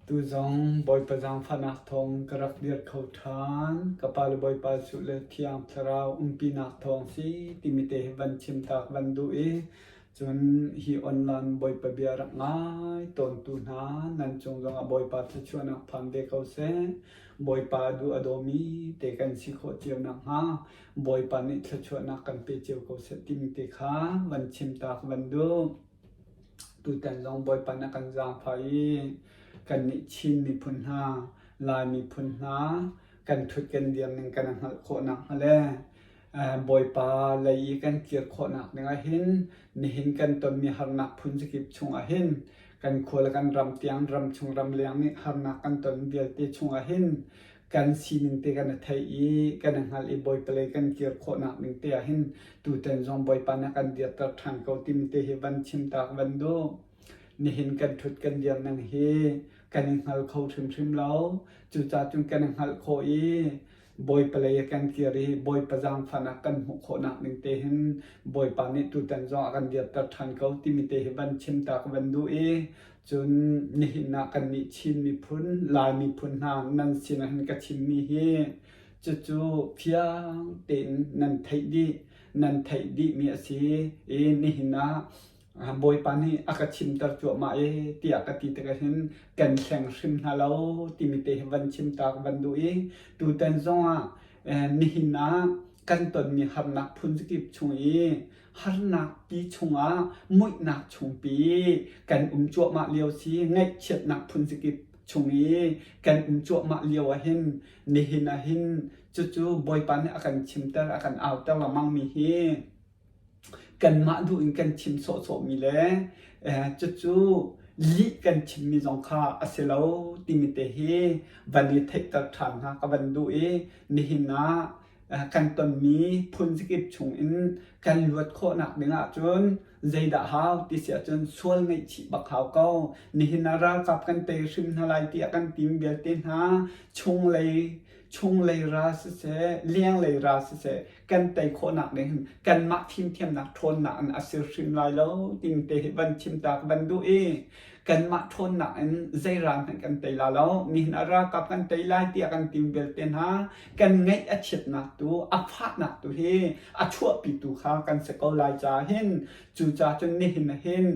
Tu zong Bawipa zaangfahnak thawng ka rak dir kho ṭhan. Ka Pa le Bawipa Jesuh le Thiang Thlarau umpinak thawng si timi te hi van chim ta ka van duh i cun hi online Bawipa bia rak ngai tawntu hna nan cung zongah Bawipa thluachuahnak phan ve ko seh. Bawipa a duh a dawmi te kan si khawh cio nakhnga Bawipa nih thluachuahnak kan pe cio ko seh timi te kha van chim ta ka van duh. Tutan zong Bawipa nih a kan zaangfah i kannih Chin miphun hna, Lai miphun hna kan ṭhut kan dir ning kan i hngalh khawh nakhnga le Bawipa lei i kan kir khawhnak ding ah hin nihin kan tonmi harnak phun zakip chungah hin kan khua le kan ram tiang ramchung ramleng nih harnak kan ton vialte chungah hin kan sining te kan i theih i kan i hngalh i Bawipa lei kan kir khawhnak ding te ah hin tutan zong Bawipa nih a kan dirter ṭhan ko timi te hi van chim ta ka van duh. Nihin kan ṭhut kan dir ning hi kan i hngal kho hrimhrim lo. Cucaah cun kan i hngalh khawh i Bawipa lei ah kan kir i Bawipa zaangfahnak kan hmuh khawhnak ding te hin Bawipa nih tutan zong a kan dirter ṭhan ko timi te hi van chim ta ka van duh i Cun nihin ah kannih Chin miphun, Lai miphun hna nan sinah hin ka chimmi hi cucu fiang tein nan theih dih, nan theih dihmi a si i nihin ah Bawipa nih a ka chimter cuahmah e tiah ka ti tikah hin kan hleng hrim hna lo timi te hi van chim ta ka van duh i tutan zongah nihin ah kan tonmi harnak phun zakip chung i harnak pi chungah muihnak chungpi kan um cuahmah lio si ngaihchiatnak phunzikip chung i kan um cuahmah lio ah hin nihin ah hin cucu Bawipa nih a kan chimter a kan auter lengmang mi hi kanmah duh in kan chim sawhsawhmi le cucu lih kan chimmi zong kha a si lo timi te hi van i theihter ṭhan hna ka van duh i nihin ah kan tonmi phun zakip chungin kan luat khawhnak ding ahcun zeidah hau ti si ahcun sual ngaihchih bak hau ko. Nihin ah ralkap kan tei hrim hna lai tiah kan tim vialte hna chunglei chunglei ral siseh lenglei ral siseh kan tei khawhnak ding hin kanmah fimthiamnak ṭhawnnak in a sir hrim lai lo timi te hi van chim ta ka van duh i kanmah ṭhawnnak in zei ral hmanh kan tei la lo. Nihin ah ralkap kan tei lai tiah kan tim vialte hna kan ngaih a chiatnak tu a fahnak tu hi a chuahpitu kha kan si ko lai caah hin cucaah cun nihin ah hin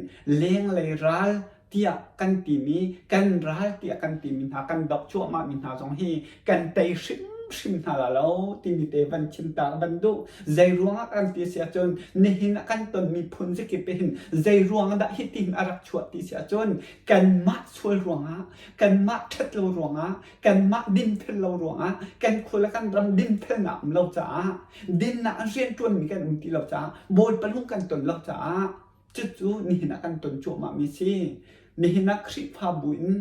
lenglei ral tiah kan timi kan ral tiah kan timi hna kan doh cuahmah mi hna zong hi kan tei hrimhrim hna la lo timi te van chim ta van duh zei ruangah kan ti si ahcun nihin ah kan tonmi phun zakip hin zei ruang dah hitin a rak chuah ti si ahcun kanmah sual ruangah kanmah ṭhat lo ruangah kanmah dinfel lo ruangah kan khua le kan ram dinfelnak um lo caah dinnak an rianṭuanmi kan um ti lo caah Bawipa lung kan ton lo caah cucu nihin ah kan ton cuahmah mi si. Nihin ah Khrihfabu in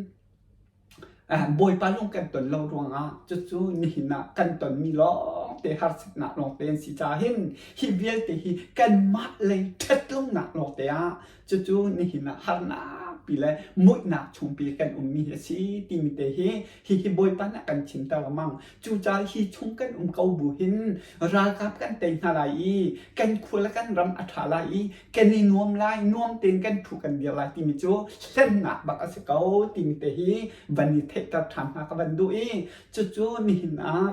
Bawipa lung kan ton lo ruangah cucu nihin ah kan tonmi lawngte harsatnak lawngte an si caah hin hi vialte hi kanmah lei ṭhatlonak lawngte ah Cucu nihin ah harnak pi le muihnak chungpi kan ummi hi a si timi te hi hihi Bawipa nih a kan chimter lengmang. Cucaah hi chung kan um ko bu hin ralkap kan tei hna lai i kan khua le kan ram a ṭha lai i kan i nuam lai, nuam tein kan ṭhu kan dir lai timi cu hlennak bak a si ko timi te hi van i theihter ṭhan hna ka van duh i cucu nihin ah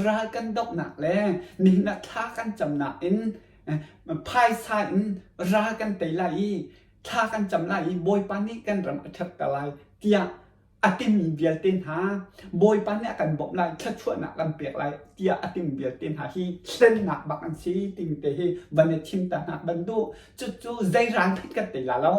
ral kan dohnak le nihin ah thla kan camnak in Phaisa in ral kan tei lai i thla kan cam lai i Bawipa nih kan ram a ṭhatter lai tiah a timi vialte hna Bawipa nih a kan bawmh lai thluachuahnak kan pek lai tiah a timi vialte hna hi hlennak bak an si timi te hi van i thim ta hna ban duh cucu zei ral hmanh kan tei la lo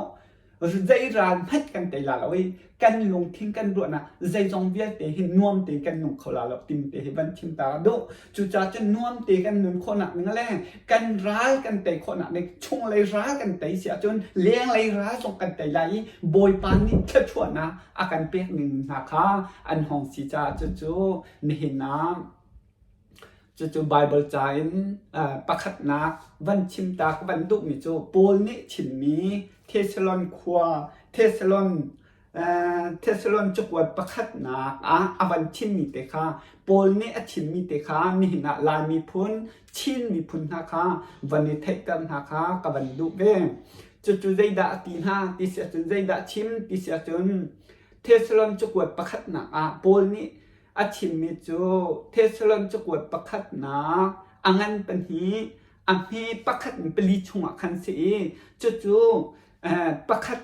Zei ral hmanh kan tei la lo i kan lungthin kan ruahnak zeizong vialte hi nuam tein kan nung kho la lo timi te hi van chim ta ka duh. Cucaah cun nuam te kan nun khawhnak ding le kan ral kan tei khawhnak ding chunglei ral kan tei si ahcun lenglei ral zong kan tei lai i Bawipa nih thluachuahnak a kan pek ning hna kha an hong si caah cucu nihin ah Cucu Baibal ca in pakhatnak van chim ta ka van duhmi cu Paul nih chimmi Thessalon khua Thessalon Thessalon cakuat pakhatnak ah a van chimmi te kha Paul nih a chimmi te kha nihin ah Lai miphun Chin miphun hna kha van i theihter hna kha ka van duh ve. Cucu zeidah a ti hna ti si ahcun zeidah chim ti si ahcun. Thessalon cakuat pakhatnak ah Paul nih a chimmi cu Thessalon cakuat pakhatnak a ngan pahnih a hme pakhat in pali chungah khan si i cucu pakhat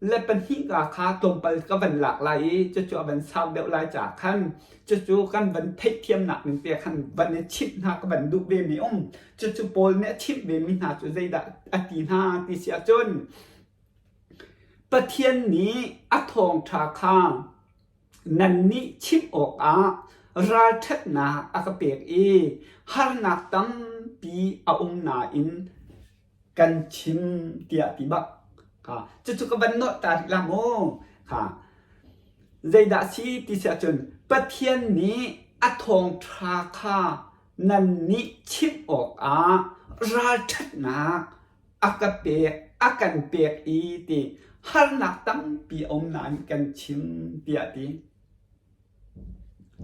le pahnih ka kha tlawmpal ka van lak lai i cucu a van sau deuh lai caah khan cucu kan van theihthiamnak ning te khan van i chimh hna ka van duh ve mi um. Cucu Paul nih a chimh ve mi hna cu zeidah a ti hna ti si ahcun Pathian nih a thawngṭha kha nannih chimh awkah ralṭhatnak a ka pek i harnak tampi a um nain kan chim tiah ti bak. Kha cucu ka van nolh ta rih la mu. Kha zeidah si ti si ahcun Pathian nih a thawngṭha kha nannih chimh awkah ralṭhatnak a ka pek a kan pek i ti harnak tampi a um nain kan chim tiah ti.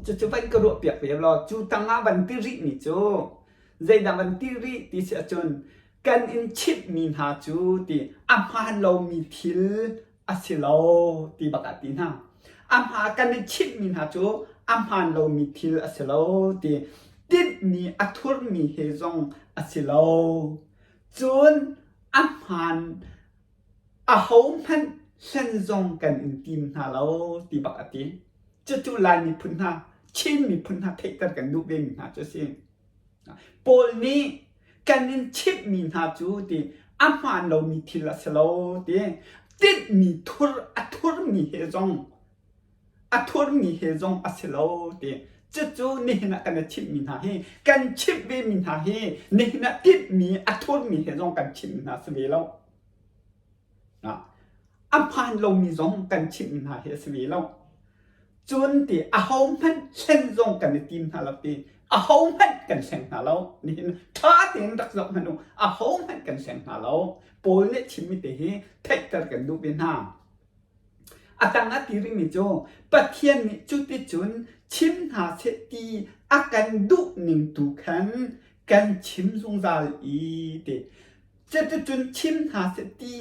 Cucu van ka ruahpiak ve law cu tangah van ti rihmi cu zeidah van ti rih ti si ahcun kan in chimhmi hna cu ti a hmaan lomi thil a si lo ti bak ah ti hna. A hma kan i chimhmi hna cu a hmaan lomi thil a si lo ti tinhmi a thurmi he zong a si lo. Cun a hmaan ahohmanh hlen zong kan in tim hna lo ti bak a ti. Cucu Lai miphun hna, Chin miphun hna theihter kan duh vemi hna cu a si. Paul nih kan in chimhmi hna cu ti a hmaan lomi thil a si lo ti tinhmi thur a thurmi he zong a thurmi he zong a si lo ti cucu nihin ah kan i chimhmi hna hi kan chimh vemi hna hi nihin ah tinhmi a thurmi he zong kan chimhmi hna si ve lo. A hmaan lomi zong kan chimh hna hi a si ve lo. Cun ti ahohmanh hlen zong kan i tim hna lo ti ahohmanh kan hleng hna lo. Nihin ṭha tein rak zoh hmanh u. Ahohmanh kan hleng hna lo. Paul nih chimmi te hi theihter kan duh ve hna. A tang ah ti rihmi cu Pathian nih cuticun chim hna seh ti a kan duh ning tu khan kan chim zungzal i ti. Cuticun chim hna seh ti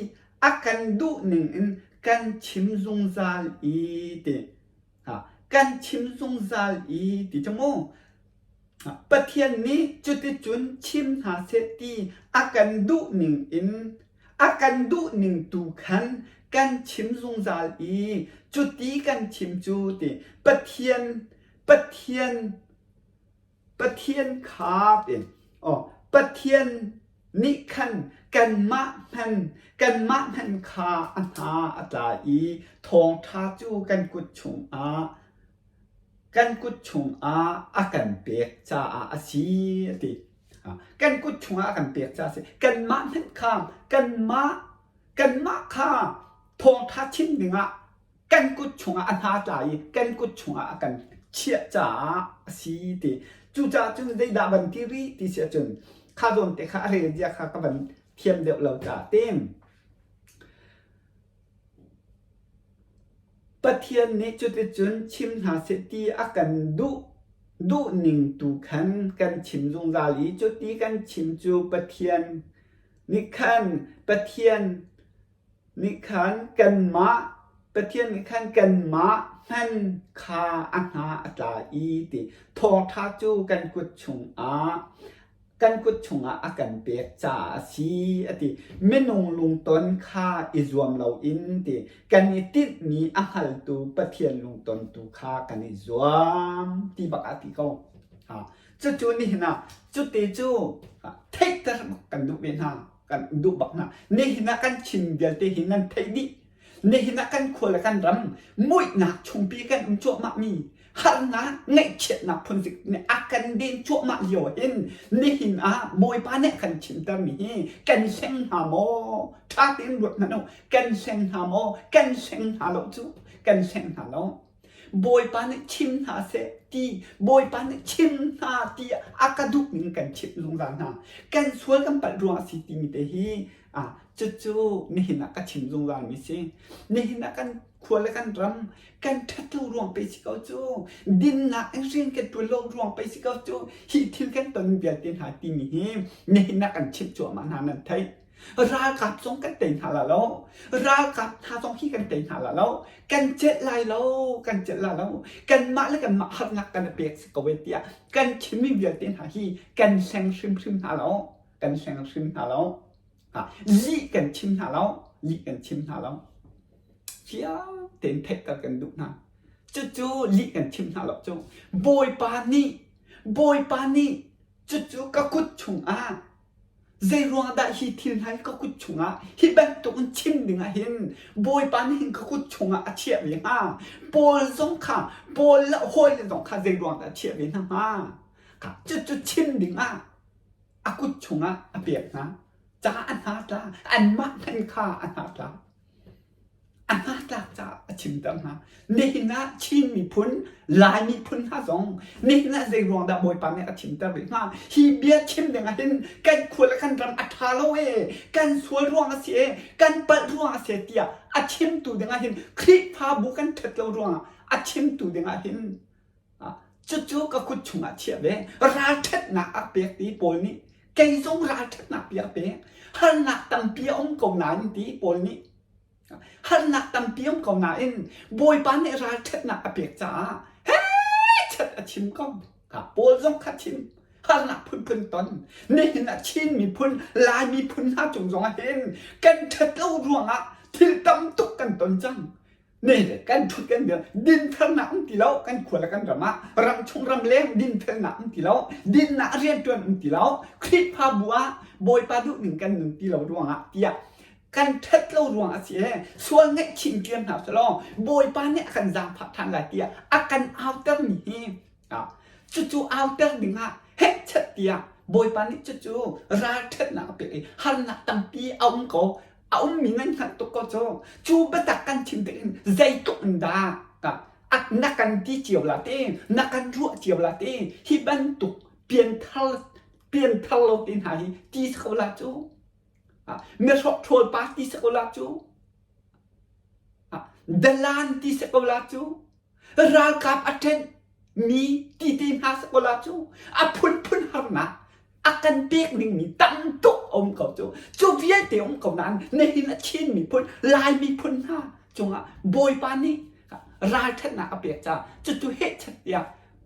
a kan duh ning in kan chim zungzal i ti. Kan chim zungzal i ti cu mu. Pathian nih cuticun chim hna seh ti a kan duh ning in a kan duh ning tu khan kan chim zungzal i cuti kan chim cu ti Pathian Pathian Pathian kha ti aw Pathian nih khan kanmah hman kanmah hman kha a hna a tla i thawngṭha cu kan kut chungah kan kut chungah a kan pek caah a si a ti. Kan kut chungah a kan pek caah a si. Kanmah hmanh kha kanmah kanmah kha thawngṭha chim dingah kan kut chungah a hna tla i kan kut chungah a kan chiah caah a si ti. Cucaah cun zeidah van ti rih ti si ahcun kha zawn te kha a rel zia kha ka van thiam deuh lo caah tim. Pathian nih cuticun chim hna seh ti a kan duh duhning tu khan kan chim zungzal i cuti kan chim cu Pathian nih khan Pathian nih khan kanmah Pathian nih khan kanmah hman kha a hna a tla i ti thawngṭha cu kan kut chungah kan kut chungah a kan pek caah a si a ti. Minung lungton kha i zuam loin ti kan i tinhmi a hngaltu Pathian lungton tu kha kan i zuam ti bak ah ti ko. Ha. Cucu nihin ah cuti cu theihter bak kan duh ve hna kan duh bak hna. Nihin ah kan chim vialte hi nan theih dih. Nihin ah kan khua le kan ram muihnak chungpi kan um cuahmah mi harnak ngaihchiatnak phunzik nih a kan den cuahmah lio hin nihin ah Bawipa nih a kan chimter mi hi kan hleng hna maw? Ṭha tein ruat hmanh u. Kan hleng hna maw? Kan hleng hna lo cu. Kan hleng hna lo. Bawipa nih chim hna seh ti Bawipa nih chim hna ti a ka duh ning kan chimh zungzal hna. Kan sual kan palh ruang a si timi te hi ah cucu nihin ah ka chim zungzal mi si. Nihin ah kan khua le kan ram kan ṭhat lo ruang pei si ko cu. Dinnak in rian kan ṭuan lo ruang pei si ko cu. Hi thil kan ton vialte hna timi hi nihin ah kan chimh cuahmah hna nan theih. Ralkap zong kan tei hna la lo. Ralkap hna zong hi kan tei hna la lo. Kan celh lai lo, kan celh la lo. Kanmah le kanmah harnak kan i pek si ko e tiah kan chimmi vialte hna hi kan hleng hrimhrim hna lo. Kan hleng hrim hna lo. Lih kan chim hna lo. Lih kan chim hna lo. Fiang tein theihter kan duh hna. Cucu lih kan chim hna lo cu. Bawipa nih Bawipa nih cucu ka kut chungah Zeiruang dah hi thil hna hi ka kut chungah hi bantuk in chim ding ah hin Bawipa nih hin ka kut chungah a chiah ve hnga? Paul zong kha Paul le hawile zong kha zeiruang dah a chiah ve hna hnga? Cucu chim ding ah a kut chungah a pek hna. Ca a hna tla, anmah hmanh kha a hna tla. A hnatlak caah a chimter hna. Nihin ah Chin miphun, Lai miphun hna zong nihin ah zeiruang dah Bawipa nih a chimter rih hnga? Hi bia chim ding ah hin kan khua le kan ram a ṭha lo ee, kan sual ruang a si ee, kan palh ruang a si tiah a chimtu ding ah hin Khrihfabu kan ṭhat lo ruangah a chimtu ding ah hin cucu ka kut chungah chiah ve. Ralṭhatnak a pek ti Paul nih kei zong ralṭhatnak pi a pek. Harnak tampi a um ko nain ti Paul nih Harnak tampi um ko nain Bawipa nih ralṭhatnak a pek caah hechet a chim ko. Paul zong kha chim. Harnak phunphun ton. Nihin ah Chin miphun, Lai miphun hna cung zong ah hin kan ṭhat lo ruangah thil tam tuk kan ton cang. Ne kan ṭhut kan dir dinfelnak um ti lo kan khua le kan ram ah ramchung ramleng dinfelnak um ti lo dinnak rianṭuan um ti lo Khrihfabu ah Bawipa duhning kan nun ti lo ruangah tiah kan ṭhat lo ruang a si ee sual ngaihchih ṭiam hna selaw Bawipa nih a kan zaangfah ṭhan lai tiah a kan auter mi hi cucu auter ding ah hehchet tiah Bawipa nih cucu ralṭhatnak a pek i harnak tampi a um ko a ummi nan hngalh tuk ko cu cu biatak kan chim tik in zeitluk in dah na kan ti cio la te na kan ruah cio la te hi bantuk pianthar pianthar lo te hna hi ti ko la cu Mihrokhrawl pa ti si ko la cu. Dalan ti si ko la cu. Ralkap a ṭenh mi ti te hna si ko la cu. A phunphun harnak a kan pek dingmi tam tuk a um ko cu. Cu vialte um ko nain nihin a Chin miphun, Lai miphun hna cungah Bawipa nih ralṭhatnak a pek caah cucu hehchat tiah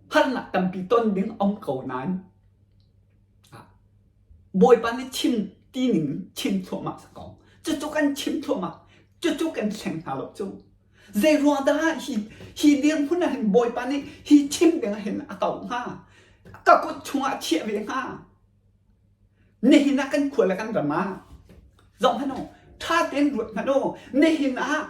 harnak tampi ton ding a um ko nain Bawipa nih chim ti ning chim thluahmah si ko. Cucu kan chim thluahmah. Cucu kan thleng hna lo cu. Zei ruang dah hi hi dirhmun ah hin Bawipa nih hi chim ding ah hin a ko hnga? Ka kut chungah a chiah ve hnga? Nihin ah kan khua le kan ram ah zoh hmanh u, ṭha tein ruat hmanh u. Nihin ah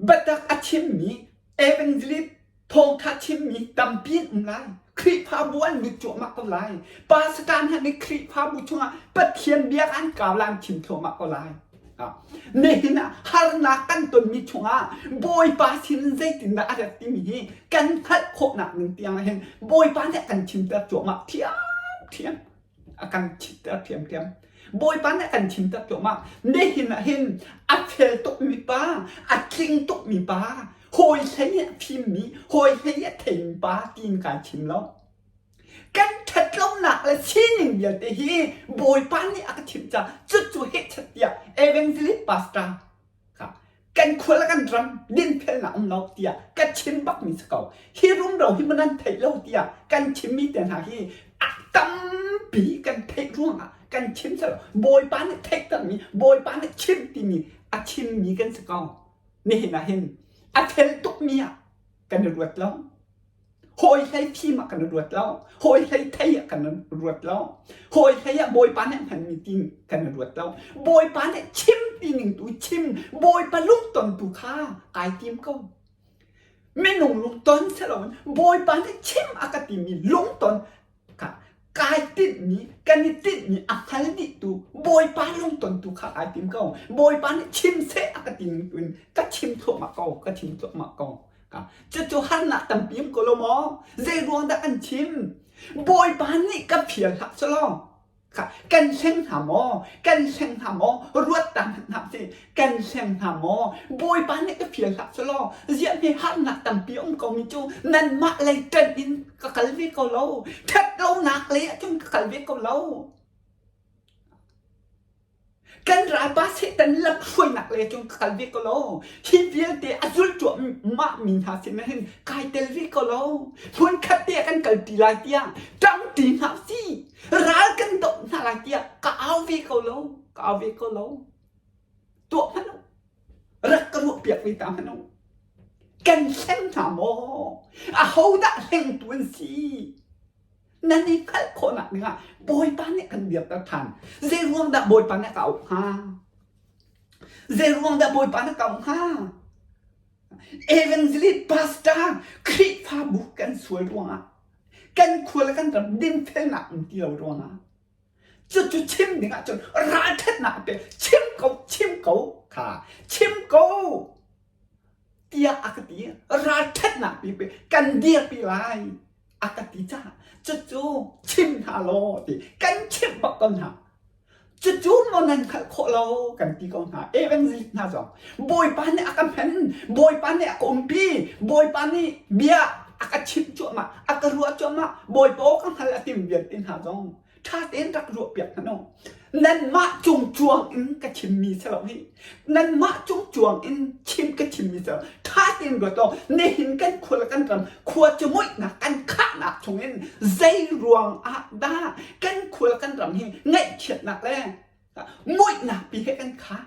biatak a chimmi evangelist Thawngṭha chimmi tampi an um lai. Khrihfabu an lut cuahmah ko lai. Pastor hna nih Khrihfabu chungah Pathian bia an kau lai, an chim thluahmah ko lai. Nihin ah harnak kan tonmi chungah Bawipa sin zeitindah a rat timi hi kan hngalh khawhnak ning tiang hin Bawipa nih a kan chimter cuahmah ṭhiamṭhiam. A kan chimter ṭhiamṭhiam. Bawipa nih a kan chimter cuahmah. Nihin ah hin a fel tukmi pa, a tling tukmi pa, hawi hlei a fimmi, hawi hlei a theimi pa tiin kai chim lo. Kan ṭhatlonak le sining vialte hi Bawipa nih a ka chimh caah cucu hehchat tiah evangelist pastor kan khua le kan ram dinfelnak um lo tiah ka chim bakmi si ko. Hi rumro hi maw nan theih lo tiah kan chimmi te hna hi a tampi kan theih ruangah kan chim selo Bawipa nih theihtermi Bawipa nih chim timi a chimmi kan si ko. Nihin ah hin a fel tukmi ah kan i ruat lo. Hawi hlei fim ah kan i ruat lo. Hawi hlei thei ah kan i ruat lo. Hawi hlei ah Bawipa nih hmanmi ti kan i ruat lo. Bawipa nih chim ti ning tu chim, Bawipa lungton tu kha kai tim ko. Minung lungton si loin Bawipa nih chim a ka timi lungton kha kai tinhmi, kan i tinhmi a hngal dihtu Bawipa lungton tu kha kai tim ko. Bawipa nih chim seh a ka timi tu in ka chim thluahmah ko, ka chim thluahmah ko. Cucu harnak tampi um ko lo maw? Zei ruang dah kan chim? Bawipa nih ka phial hlah selaw kan hleng hna maw? Kan hleng hna maw? Ruat ta hmanh hna sih. Kan hleng hna maw? Bawipa nih ka phial hlah selaw ziah hme harnak tampi um ko mi cu nanmah lei ṭanh in ka kal ve ko lo. Ṭhat lonak lei ah cun ka kal ve ko lo. Kan ralpa Satan lamhruainak le cun ka kal ve ko lo. Hi vialte a zul cuahmah mi hna sin hin kai tel ve ko lo. Hmunkhat te ah kan kalṭi lai tiah ṭangṭi hna usih. Ral kan doh hna lai tiah ka au ve ko lo. Ka au ve ko lo. Tuah hmanh u. Rak ka ruahpiak ve ta hmanh u. Kan hleng hna maw? Ahodah hlengtu an si? Nan i hngalh khawhnak dingah Bawipa nih kan dirter ṭhan. Zei ruang dah Bawipa nih a ka auh hnga? Zei ruang dah Bawipa nih a ka auh hnga? Evangelist pastor Khrihfabu kan sual ruangah kan khua le kan ram dinfelnak um ti lo ruangah cucu chim dingah cun ralṭhatnak a pek chim ko chim ko kha chim ko tiah a ka ti ralṭhatnak pi pe kan dirpi lai a ka ti caah cucu chim hna law ti kan chimh bak ko hna cucu maw nan hngalh khawh lo kan ti ko hna evangelist hna zong bawipa nih a ka hman bawipa nih a ka umpi bawipa nih bia a ka chimh cuahmah a ka ruah cuahmah bawipa aw ka hngal a tim vialte hna zong ṭha tein rak ruahpiak hmanh u. Nanmah cungcuang in ka chimmi si lo hi. Nanmah cungcuang in chim ka chimmi si lo. Ṭha tein ruat law nihin kan khua le kan ram khua cu muihnak kan khahnak chungin zei ruang ah dah kan khua le kan ram hi ngaihchiatnak le muihnak pi he kan khah.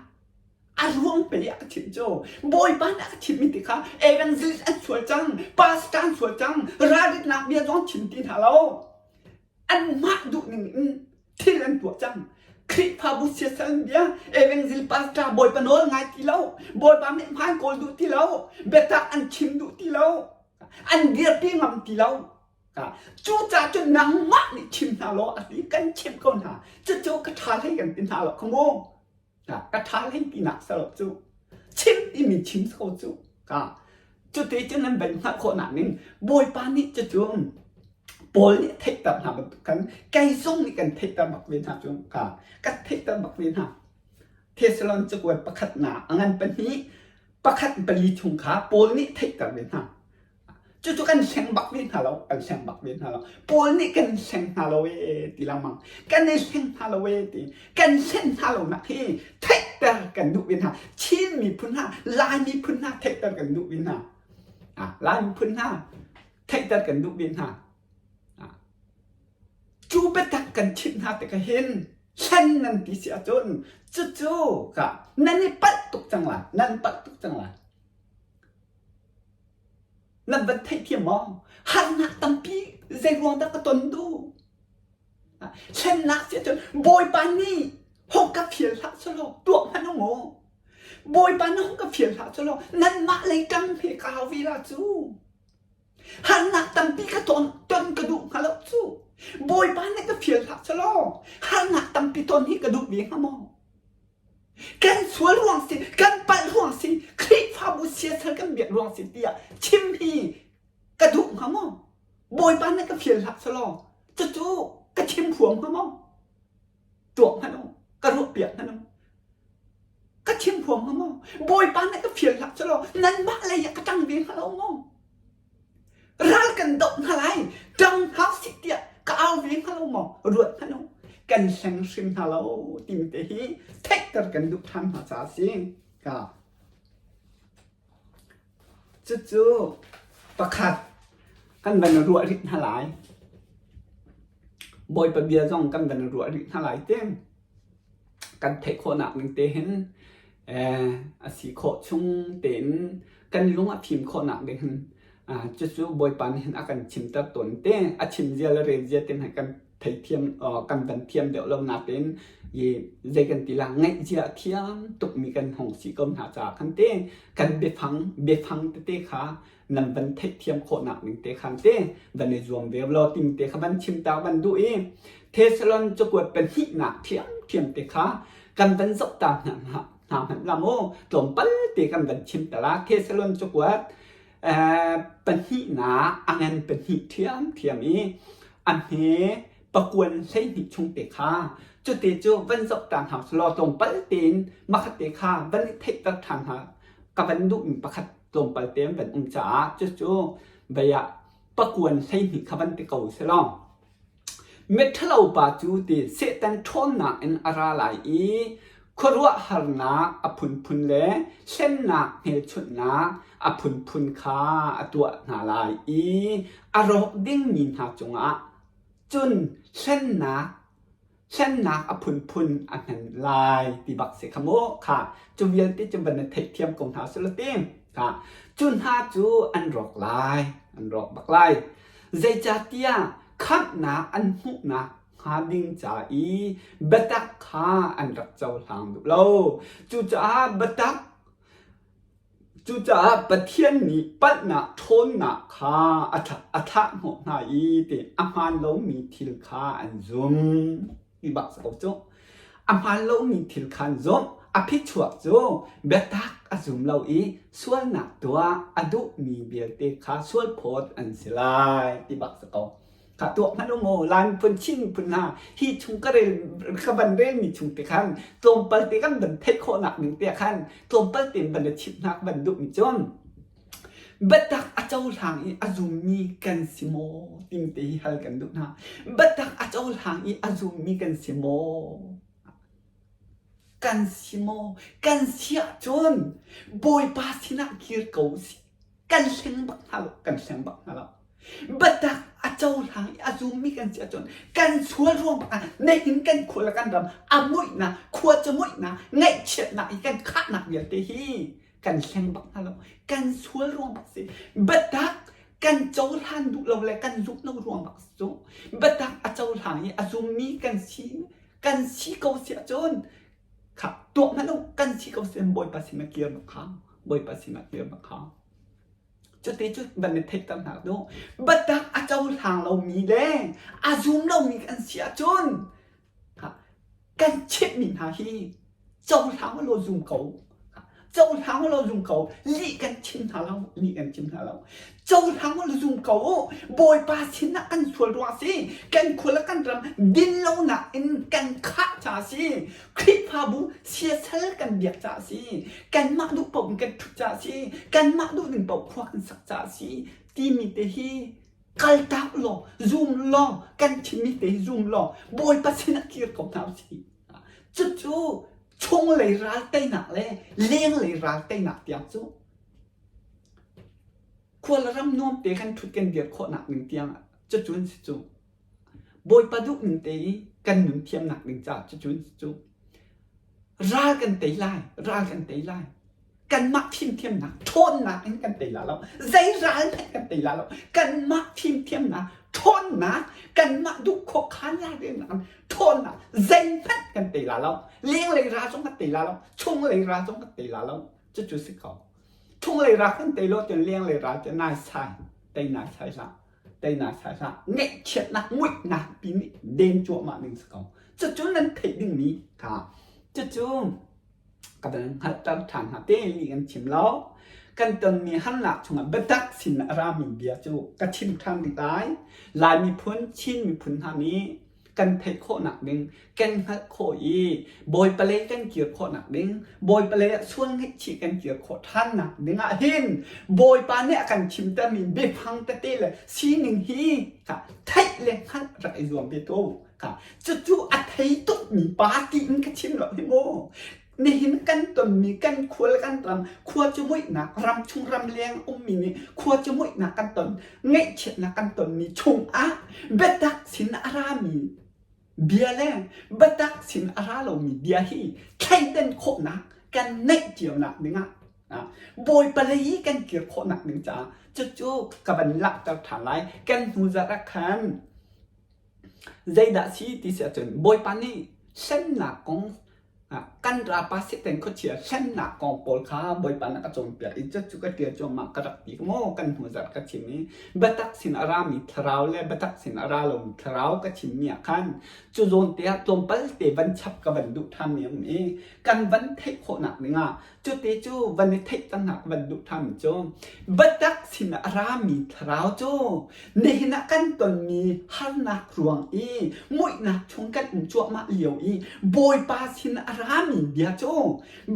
A ruang pei a ka chimh cu Bawipa nih a ka chimhmi ti kha evangelist an sual cang, pastor an sual cang, ralrinnak bia zong chim ti hna lo. Anmah duhning in thil an tuah cang. Khrihfabu siasal bia Evangel pastor Bawipa nawl ngai ti lo, Bawipa mithmai kawl duh ti lo, biatak an chim duh ti lo, an dirpi ngam ti lo. Cucaah cun nangmah nih chim hna law a ti kan chimh ko hna. Cucu ka ṭha hlei kan ti hna lo kha mu. Ka ṭha hlei tinak salo cu. Chim timi chim ko cu. Ka cuti cun nan van hngalh khawhnak ning Bawipa nih cucu Paul nih theihter hna bantuk khan kei zong nih kan theihter bak ve hna cu ka ka theihter bak ve hna. Thessalon cakuat pakhatnak a ngan pahnih pakhat pali chung kha Paul nih theihter ve hna. Cucu kan hleng bak ve hna lo, kan hleng bak ve hna lo. Paul nih kan hleng hna lo ee ti lengmang. Kan i hleng hna lo ee ti. Kan hlen hna lo nak hi theihter kan duh ve hna. Chin miphun hna, Lai miphun hna theihter kan duh ve hna. Ah, Lai miphun hna theihter kan duh ve hna. Ah, cu biatak kan chimh hna tikah hin hlen nan ti si ahcun cucu ka nan i palh tuk cang lai, nan palh tuk cang lai. Nan van theihthiam maw? Harnak tampi zei ruang dah ka ton duh? Hlennak si ahcun Bawipa nih hong ka fial hlah selaw tuah hmanh u mu. Bawipa nih hong ka fial hlah selaw nanmah lei ṭang he ka hau ve la cu. Harnak tampi ka ton, ton ka duh hnga lo cu. Bawipa nih ka fial hlah selaw harnak tampi ton hi ka duh ve hnga maw? Kan sual ruang si, kan palh ruang si, Khrihfabu siasal kan biak ruang si tiah chim hi ka duh hnga maw? Bawipa nih ka fial hlah selaw cucu ka chim huam hnga maw? Tuak hmanh u, ka ruahpiak hmanh u. Ka chim huam hnga maw? Bawipa nih ka fial hlah selaw nanmah lei ah ka ṭang ve hnga lo maw? Ral kan doh hna lai, ṭang hna sih tiah ka au ve hnga lo maw? Ruat hmanh u. Kan hleng hrim hna lo timi te hi theihter kan duh ṭhan hna caah a si. Ka. Cucu pakhat kan van ruah rih hna lai. Bawipa bia zong kan van ruah rih hna lai te. Kan theih khawhnak ning te hin a si khawh chung tein kan lung a fim khawhnak ding hin cucu Bawipa nih hin a kan chimter tawn te. A chim zia le rel zia te hmanh kan theithiam kan van thiam deuh lo nakin i zei kan ti la ngaih zia a thiam tukmi kan hong si ko hna caah khan te kan biafang biafang tete kha nan van theihthiam khawhnak ding te khan te van i zuam ve law ting te kha van chim ta van duh i Thessalon cakuat pahnihnak ṭhiamṭhiam te kha kan van zoh ta hna hna hmanh la mu tlawmpal te kan van chim ta la Thessalon cakuat pahnihnak a ngan pahnih ṭhiamṭhiam i a hme pakuan 12 chung te kha cute cu van zoh ta hna selaw tlawmpal tein makhat te kha van i theihter ṭhan hna ka van duhmi pakhat tlawmpal tein van um caah cucu vei ah pakuan 12 kha van ti ko selaw miṭhalo pa cu ti Satan ṭhawnnak in a ra lai i. Khuaruahharnak a phunphun le hlennak hmelchunhnak a phunphun kha a tuah hna lai i a rawk dingmi hna cungah cun hlennak hlennak a phunphun a hman lai ti bak si kha mu kha cu vialte cu van na theihthiam ko hna sula ti kha cu hna cu an rawk lai an rawk bak lai zeicahtiah khamhnak an hmuhnak hnga ding ca i biatak kha an rak cohlang duh lo cucaah biatak Cucaah Pathian nih palhnak ṭhawnnak kha a thlah hnawh hna i ti a hmaan lomi thil kha an zum ti bak si ko cu. A hmaan lomi thil kha an zumh. A phichuak cu biatak a zum lo i sualnak tuah a duhmi vialte kha sualphawt an si lai ti bak si ko. Kha tuak hmanh u mu Lai miphun Chin miphun hna hi chung ka rel ka van relmi chung te khan tlawmpal te kan van theih khawhnak ning te khan tlawmpal te van na chimh hna ka van duhmi cun biatak a cohlang i a zummi kan si maw timi te hi hal kan duh hna biatak a cohlang i a zummi kan si maw kan si maw kan si ahcun Bawipa sinah kir ko usih kan hleng bak hna lo kan hleng bak hna lo biatak a cohlang i a zummi kan si ahcun kan sual ruang bak ah nihin kan khua le kan ram a muihnak khua cu muihnak ngaihchiatnak i kan khahnak vialte hi kan hleng bak hna lo kan sual ruang bak si biatak kan cohlan duh lo le kan zumh lo ruang bak si cu biatak a cohlang i a zummi kan si kan si ko si ahcun Kha tuah hmanh u kan si ko sin Bawipa sin a kir bak kha Bawipa sin a kir bak kha cuti cu van i theihter hna du biatak a cohlang lomi le a zum lomi kan si ahcun kan chimhmi hna hi cohlang law zum ko cohlang law zum ko lih kan chim hna lo lih kan chim hna lo cohlang law zum ko bawipa sinah kan sual ruang si kan khua le kan ram din lonak in kan khah ca si Khrihfabu siasal kan biak ca si kanmah duh paoh in kan ṭhut ca si kanmah duh ning paoh khua kan sak ca si timi te hi kaltak law zum law kan chimmi te hi zum law bawipa sinah kir ko hna usih Cucu chunglei ral teinak le lenglei ral teinak tiang cu khual ram nuam te kan ṭhut kan dir khawhnak ding tiang ah cucu an si cu. Bawipa duh ning te i kan nun thiamnak ding caah cucu an si cu. Ral kan tei lai, ral kan tei lai. Kanmah fimthiamnak ṭhawnnak in kan tei la lo. Zei ral hmanh kan tei la lo. Kanmah fimthiamnak ṭhawnnak, kanmah duh khawh khan la riannak ṭhawnnak zeihmanh kan tei la lo. Lenglei ral zong kan tei la lo. Chunglei ral zong kan tei la lo. Cucu si ko. Chunglei ral kan tei lo cun lenglei ral cu nai sai, tei nai sai hlah. Tei nai sai hlah. Ngeihchiatnak, muihnak pi nih den cuahmah ding si ko. Cucu nan theih dingmi kha. Cucu ka van hngalhter ṭhan hna te lih kan chim lo. Kan tonmi harnak chungah biatak sin a rami bia cu ka chim ṭhan rih lai. Lai miphun, Chin miphun hna nih kan theih khawhnak ding, kan hngalh khawh i Bawipa lei kan kir khawhnak ding, Bawipa lei ah sual ngaihchih kan kir khawh ṭhannak ding ah hin Bawipa nih a kan chimtermi biafang tete le sining hi theih le hngalh rak i zuam ve ko. Cucu a thei tukmi pa tiin ka chim lo hi mu. Nihin kan tonmi kan khual kan ram khua cu muihnak ramchung ramleng ummi nih khua cu muihnak kan ton ngaihchiatnak kan tonmi chungah biatak sin a rami bia le biatak sin a ra lomi bia hi thleidan khawhnak kan neih cionak dingah Bawipa lei i kan kir khawhnak ding caah cucu ka van langhter ṭhan lai kan hnu zarh ah khan Zeidah a si ti si ahcun Bawipa nih hlennak kong kan rapa Satan khuachia hlennak kong pawl kha Bawipa nih a ka cawnpiak i cucu ka ṭial cuahmah ka rak ti maw kan hnu zarh ka chim i biatak sin a rami thlarau le biatak sin a ra lomi thlarau ka chimmi ah khan cu zawn te ah tlawmpal te van chap ka van duh ṭhanmi a um i kan van theih khawhnak dingah Cute cu van i theih cangnak van duh ṭhan cu biatak sin a rami thlarau cu nihin ah kan tonmi harnak ruang i muihnak chung kan um cuahmah lio i Bawipa sin a rami bia cu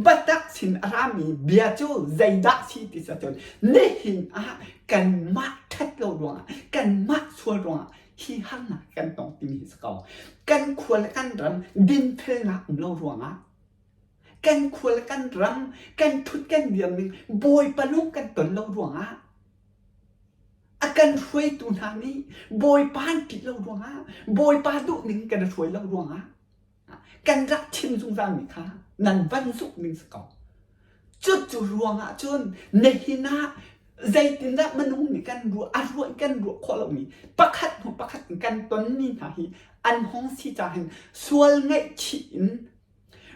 biatak sin a rami bia cu zeidah si ti cun nihin ah kanmah ṭhat lo ruangah kanmah sual ruangah hi harnak kan tong timi hi si ko. Kan khua le kan ram dinfelnak um lo ruangah. Kan khua le kan ram, kan ṭhut kan dir ning Bawipa lung kan ton lo ruangah a kan hruaitu hna nih Bawipa an ṭih lo ruangah Bawipa duhning kan i hruai lo ruangah kan rak chim zungzalmi kha nan van zumh ning si ko. Cucu ruangah cun nihin ah zeitindah minung nih kan ruah a ruah kan ruah khawh lomi pakhat hnu pakhat in kan tonmi hna hi an hong si ca hin sual ngaihchih in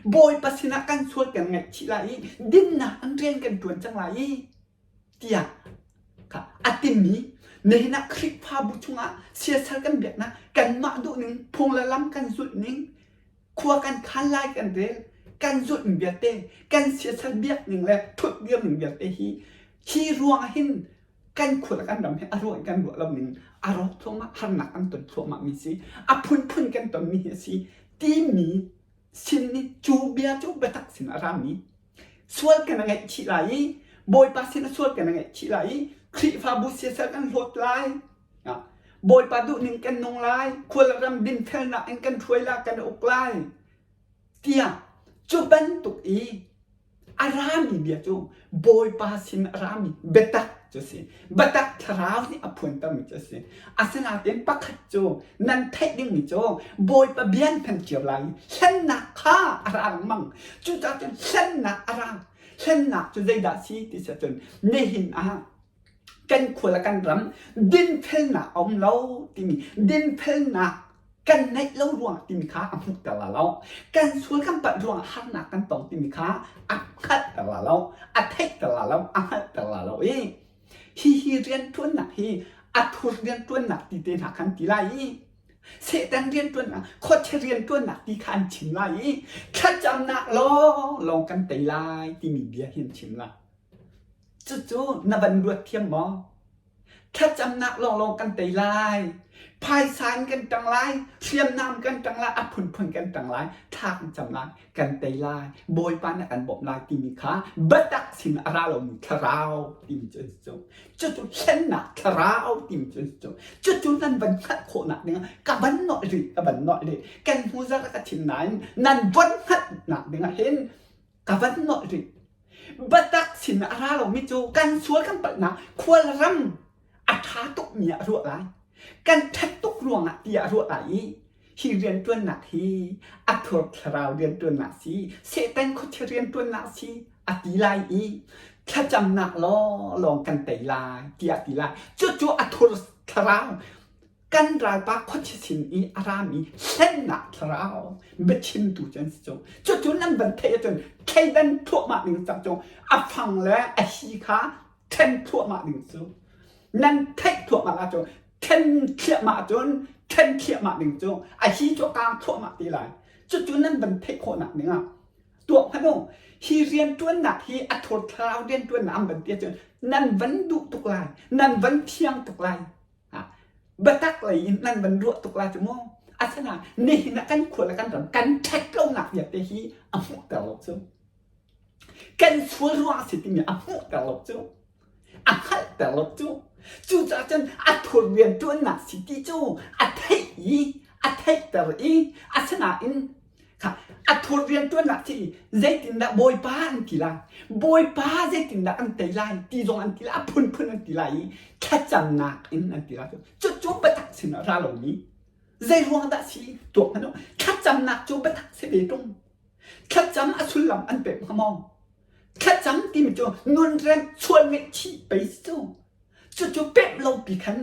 Bawipa sinah kan sual kan ngaihchih lai i dinnak an rian kan ṭuan cang lai i tiah kha a timi nihin ah Khrihfabu chungah siasal kan biaknak kanmah duhning phung le lam kan zulh ning khua kan khan lai kan rel kan zulh ning vialte kan siasal biak ning le thut dir ning vialte hi hi ruang ah hin kan khua le kan ram hi a ruah in kan ruah lo ning a rawk thluahmah harnak kan ton thluahmah mi si a phunphun kan ton mi hi a si timi sin nih cu bia cu biatak sin a rami Sual kan ngaihchih lai i Bawipa sin a sual kan ngaihchih lai i Khrihfabu siasal kan hlawt lai. Bawipa duhning kan nung lai, khual ram dinfelnak in kan hruai lai, kan uk lai. Tiah cu bantuk i a rami bia cu Bawipa sin a rami biatak cu si. Biatak thlarau nih a phuantermi cu a si. Asinain pakhat cu nan theih dingmi cu Bawipa bia an hman cio lai i hlennak kha a ra lengmang. Cucaah cun hlennak a ra. Hlennak cu zeidah a si ti si ahcun nihin ah kan khua le kan ram dinfelnak a um lo timi dinfelnak kan neih lo ruang timi kha a hmuhter la lo. Kan sual kan palh ruangah harnak kan tong timi kha a hngalhter la lo, a theihter la lo, a hngalhter la lo i Hihi rianṭuannak hi a thur rianṭuannak ti te hna khan ti lai i Satan rianṭuannak, khuachia rianṭuannak ti kha an chim lai i thlacamnak lawnglawng kan tei lai timi bia hi an chim lai. Cucu na van ruat thiam maw? Thlacamnak lawnglawng kan tei lai. Phaisa in kan ṭang lai, hriamnam kan ṭang lai, a phunphun kan ṭang lai, thla kan cam lai. Kan tei lai, Bawipa nih a kan bawmh lai timi kha biatak sin a ra lomi thlarau timi cu an si cu. Cucu hlennak thlarau timi cu an si cu. Cucu nan van hngalh khawhnak dingah ka van nolh rih, ka van nolh rih. Kan hnu zarh ka chim nain nan van hngalhnak dingah hin ka van nolh rih. Biatak sin a ra lomi cu kan sual kan palhnak khualram a ṭha tukmi ah a ruah lai. Kan ṭhat tuk ruangah tiah a ruah lai i Hi rianṭuannak hi a thur thlarau rianṭuannak si, Satan khuachia rianṭuannak si a ti lai i thlacamnak lawnglawng kan tei lai tiah a ti lai. Cucu a thur thlarau kan ralpa khuachia sin i a rami hlennak thlarau biachimtu cu an si cu. Cucu nan van theih ahcun thleidan thluahmah ding cang cu a fang le a hi kha ṭhen thluahmah ding cu. Nan theih thluahmah ahcun ṭhen thliahmah ahcun ṭhen thliahmah ding cu a hi cu a kaang thluahmah te lai. Cucu nan van theih khawhnak ding ah tuah hmanh u. Hi rianṭuannak hi a thur thlarau rianṭuannak an van ti ahcun nan van duh tuk lai, nan van thiang tuk lai. Biatak lei in nan van ruah tuk lai cu mu. Asinain nihin ah kan khua le kan ram kan ṭhat lonak vialte hi a hmuhter lo cu. Kan sual ruang a si timi a hmuhter lo cu. A hngalhter lo cu. Cucaah cun a thur rianṭuannak si ti cu a theih i a theihter i asinain kha a thur rianṭuannak si i zeitindah Bawipa an ti lai, Bawipa zeitindah an tei lai ti zong an ti lai, a phunphun an ti lai i thlacamnak in an ti lai. Cucu biatak sin ah ra lomi zei ruang dah si tuak hmanh u. Thlacamnak cu biatak si ve ṭung. Thlacam a sullam an pek hnga maw? Thlacam timi cu nunrem sual ngaihchih pei si cu. Cucu pemh lo pi khan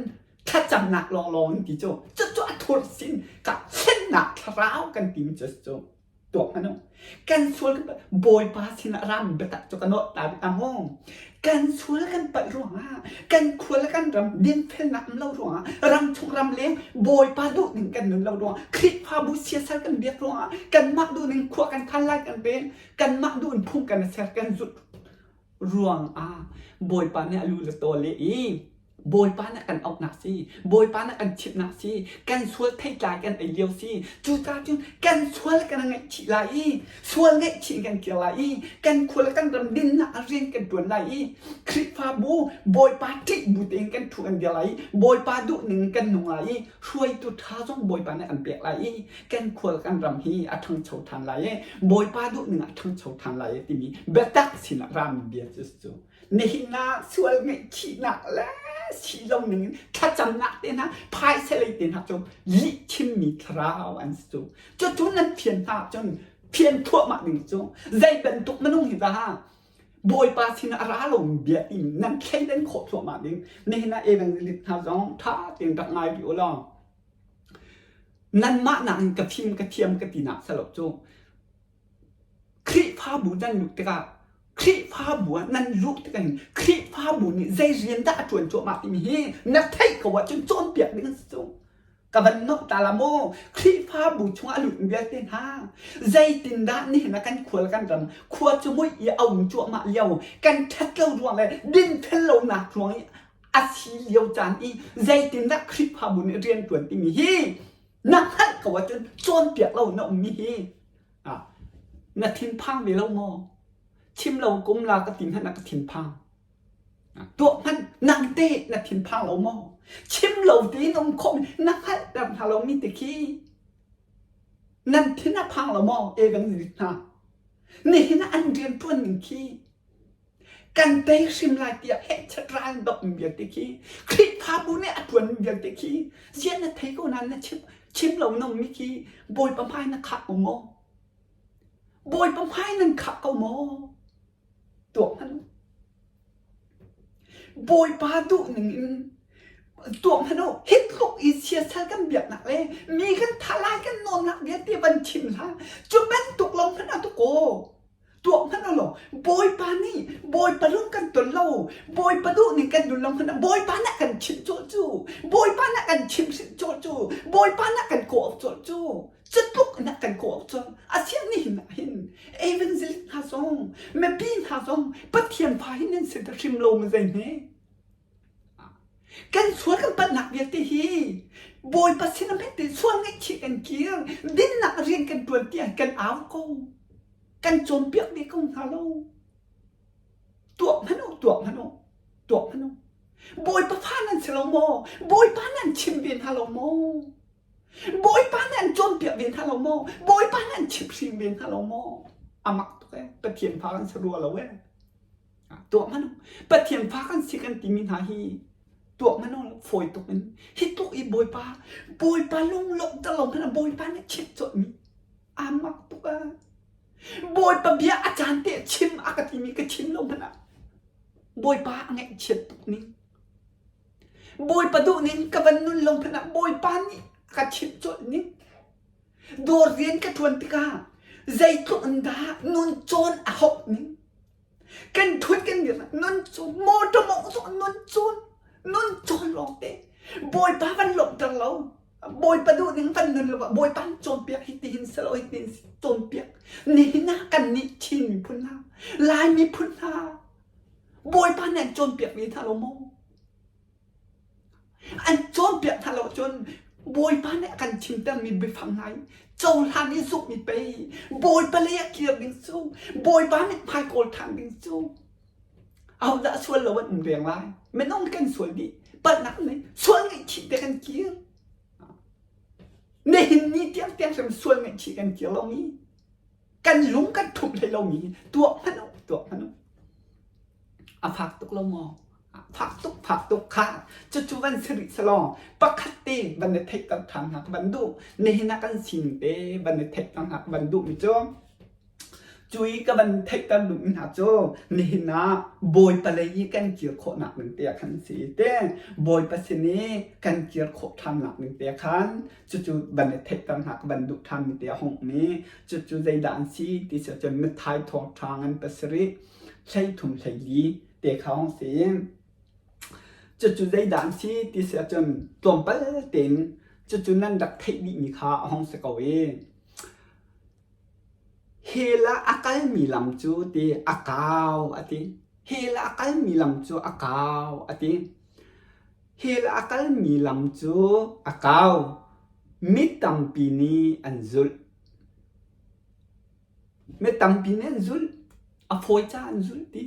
thlacamnak lawnglawng in ti cu. Cucu a thur sin ka hlennak thlarau kan timi cu cu. Tuak hmanh u. Kan sual kan Bawipa sinah rami biatak cu ka nawt ta bik mu. Kan sual kan palh ruangah kan khua le kan ram dinfelnak um lo ruangah ramchung ramleng Bawipa duhning kan nun lo ruangah Khrihfabu siasal kan biak ruangah kanmah duhning khua kan khan lai kan pen kanmah duh in phung kan ser kan zulh ruangah Bawipa nih a lu le taw le i. Bawipa nih kan auhnak si, Bawipa nih kan chimhnak si, kan sual theitlai kan ei lio si. Cucaah cun kan sual kan ngaihchih lai i sual ngaihchih in kan kir lai i kan khua le kan ram dinnak ah rian kan ṭuan lai i Khrihfabu Bawipa ṭih bu tein kan ṭhu kan dir lai i Bawipa duh ning kan nung lai i hruaitu ṭha zong Bawipa nih an pek lai i kan khua le kan ram hi a ṭhangcho ṭhan lai i Bawipa duh ning ah a ṭhangcho ṭhan lai i timi biatak sinah rami bia cu cu nihin ah sual ngaihchihnak le si lo ning in thlacamnak te hna phaisa lei te hna cu lih chimmi thlarau an si cu cucu nan fian hna ahcun fian thuahmah ding cu zei bantuk minung hi dah Bawipa sinah a ra lomi bia ti nan thleidan khawh thluahmah ding nihin ah evangelist hna zong ṭha tein rak ngai rih u law nanmah nakin ka fim ka thiam ka ti nak salo cu Khrihfabu nan luh tikah Khrihfabu ah nan luh tikah hin Khrihfabu nih zei rian dah a ṭuan cuahmah timi hi na theih ko ahcun cawnpiak ding an si cu. Ka van nok ta la maw? Khrihfabu chungah a lutmi vialte hna zeitindah nihin ah kan khual kan ram khua cu muih i a um cuahmah lio kan ṭhat lo ruang le dinfel lonak ruang i a si lio caan i zeitindah Khrihfabu nih rian ṭuan timi hi na hngalh ko ahcun cawnpiak lo na ummi hi Ah, na thinphang ve lo maw? Chim lo kum la ka ti hmanh ah ka thinphang. Tuah hmanh nang te na thinphang lo maw? Chim lo tein um khawh na hngalhter hna lo mi te khi nan thin a phang lo maw? Evan nih hna. Nihin ah an rian ṭuan ning khi kan tei hrim lai tiah hehchat ral dok mi vialte khi Khrihfabu nih a ṭuan mi vialte khi ziah na thei ko nain na chim chim lo nong mi khi Bawipa hmai na khah ko maw? Bawipa hmai nan khah ko maw? Tuak hmanh u. Bawipa duh ning in tuah hmanh u. Hi tluk i siasal kan biaknak le mi kan thah lai kan nawnnak vialte van chim hlah. Cu bantuk lo hmanh ah tukaw tuah hmanh law Bawipa nih Bawipa lung kan ton lo Bawipa duh ning kan nun lo hmanh ah Bawipa nih a kan chimh cawh cu Bawipa nih a kan chimhhrinh cawh cu Bawipa nih a kan kawh cawh cu cu tluk in a kan kawh cawh asiah nihin ah hin evangelist hna zong mipi hna zong Pathian fa hin nan si hrim lo ma zei hme kan sual kan palhnak vialte hi Bawipa sin ah hmet sual ngaihchih kan kir dinnak rian kan tuan tiah kan au ko kan cawnpiak ve ko hna lo tuah hmanh u tuah hmanh u tuah hmanh u Bawipa fa nan si lo maw Bawipa nan chim ve hna lo maw Bawipa nih an cawnpiak ve hna lo maw Bawipa nih an chimhhrin ve hna lo maw a mak tuk ee Pathian fa kan si rua lo ee Tuah hmanh u. Pathian fa kan si kan timi hna hi tuah hmanh u fawi tuk in hi tluk i Bawipa Bawipa lunglawmhter lo hmanh ah Bawipa nih chimh colhmi aa mak tuk ah Bawipa bia a caan te chim a ka timi ka chim lo hmanh ah Bawipa a ngaihchiat tuk ning Bawipa duh ning ka van nun lo hmanh ah Bawipa nih a ka chimh colh ning Dawr rian ka ṭuan tikah zeitluk in dah nun cawn a hauh ning. Kan ṭhut kan dir nun cawn motor mawngh zong nun cawn nun cawn lawngte. Bawipa van lawmhter lo. Bawipa duh ning van nun lo Bawipa an cawnpiak hi tihin si lo hi tihin cawnpiak. Nihin ah kan nih Chin miphun hna, Lai miphun hna Bawipa nih an cawnpiak ve hna lo maw? An cawnpiak hna lo ahcun Bawipa nih a kan chimtermi biafang hna hi cohlan i zumhmi pei Bawipa lei ah kir ding cu Bawipa mithmai kawl ṭhan ding cu ahodah sual lo an um deng lai minung kan sual dih palhnak nei sual ngaihchih te kan kir nihin ni tiang tiang hrim sual ngaihchih kan kir lomi kan lung kan ṭhumh hlei lomi tuah hmanh u tuah hmanh u A fak tuk lo maw? Fak tuk, fak tuk kha. Cucu van si rih selaw pakhat te van i theihter ṭhan hna ka van duh. Nihin ah kan sining te van i theihter hna ka van duhmi cu cui ka van theihter duhmi hna cu nihin ah Bawipa lei i kan kir khawhnak ding te ah khan si te Bawipa sin i kan kir khawh ṭhannak ding te ah khan cucu van i theihter hna ka van duh ṭhanmi te a hung um i cucu zeidah an si ti si ahcun Matthai thawngṭha ngan pasarih 13 14 te kha hong si. Cucu zeidah an si ti si ahcun tlawmpal tein cucu nan rak theih dihmi kha a hong si ko i hell ah a kalmi lam cu ti a kau a ti. Hell ah a kalmi lam cu a kau a ti. Hell a kalmi lam cu a kau. Mi tampi nih an zulh. Mi tampi nih an zulh. A fawi caah an zulh ti.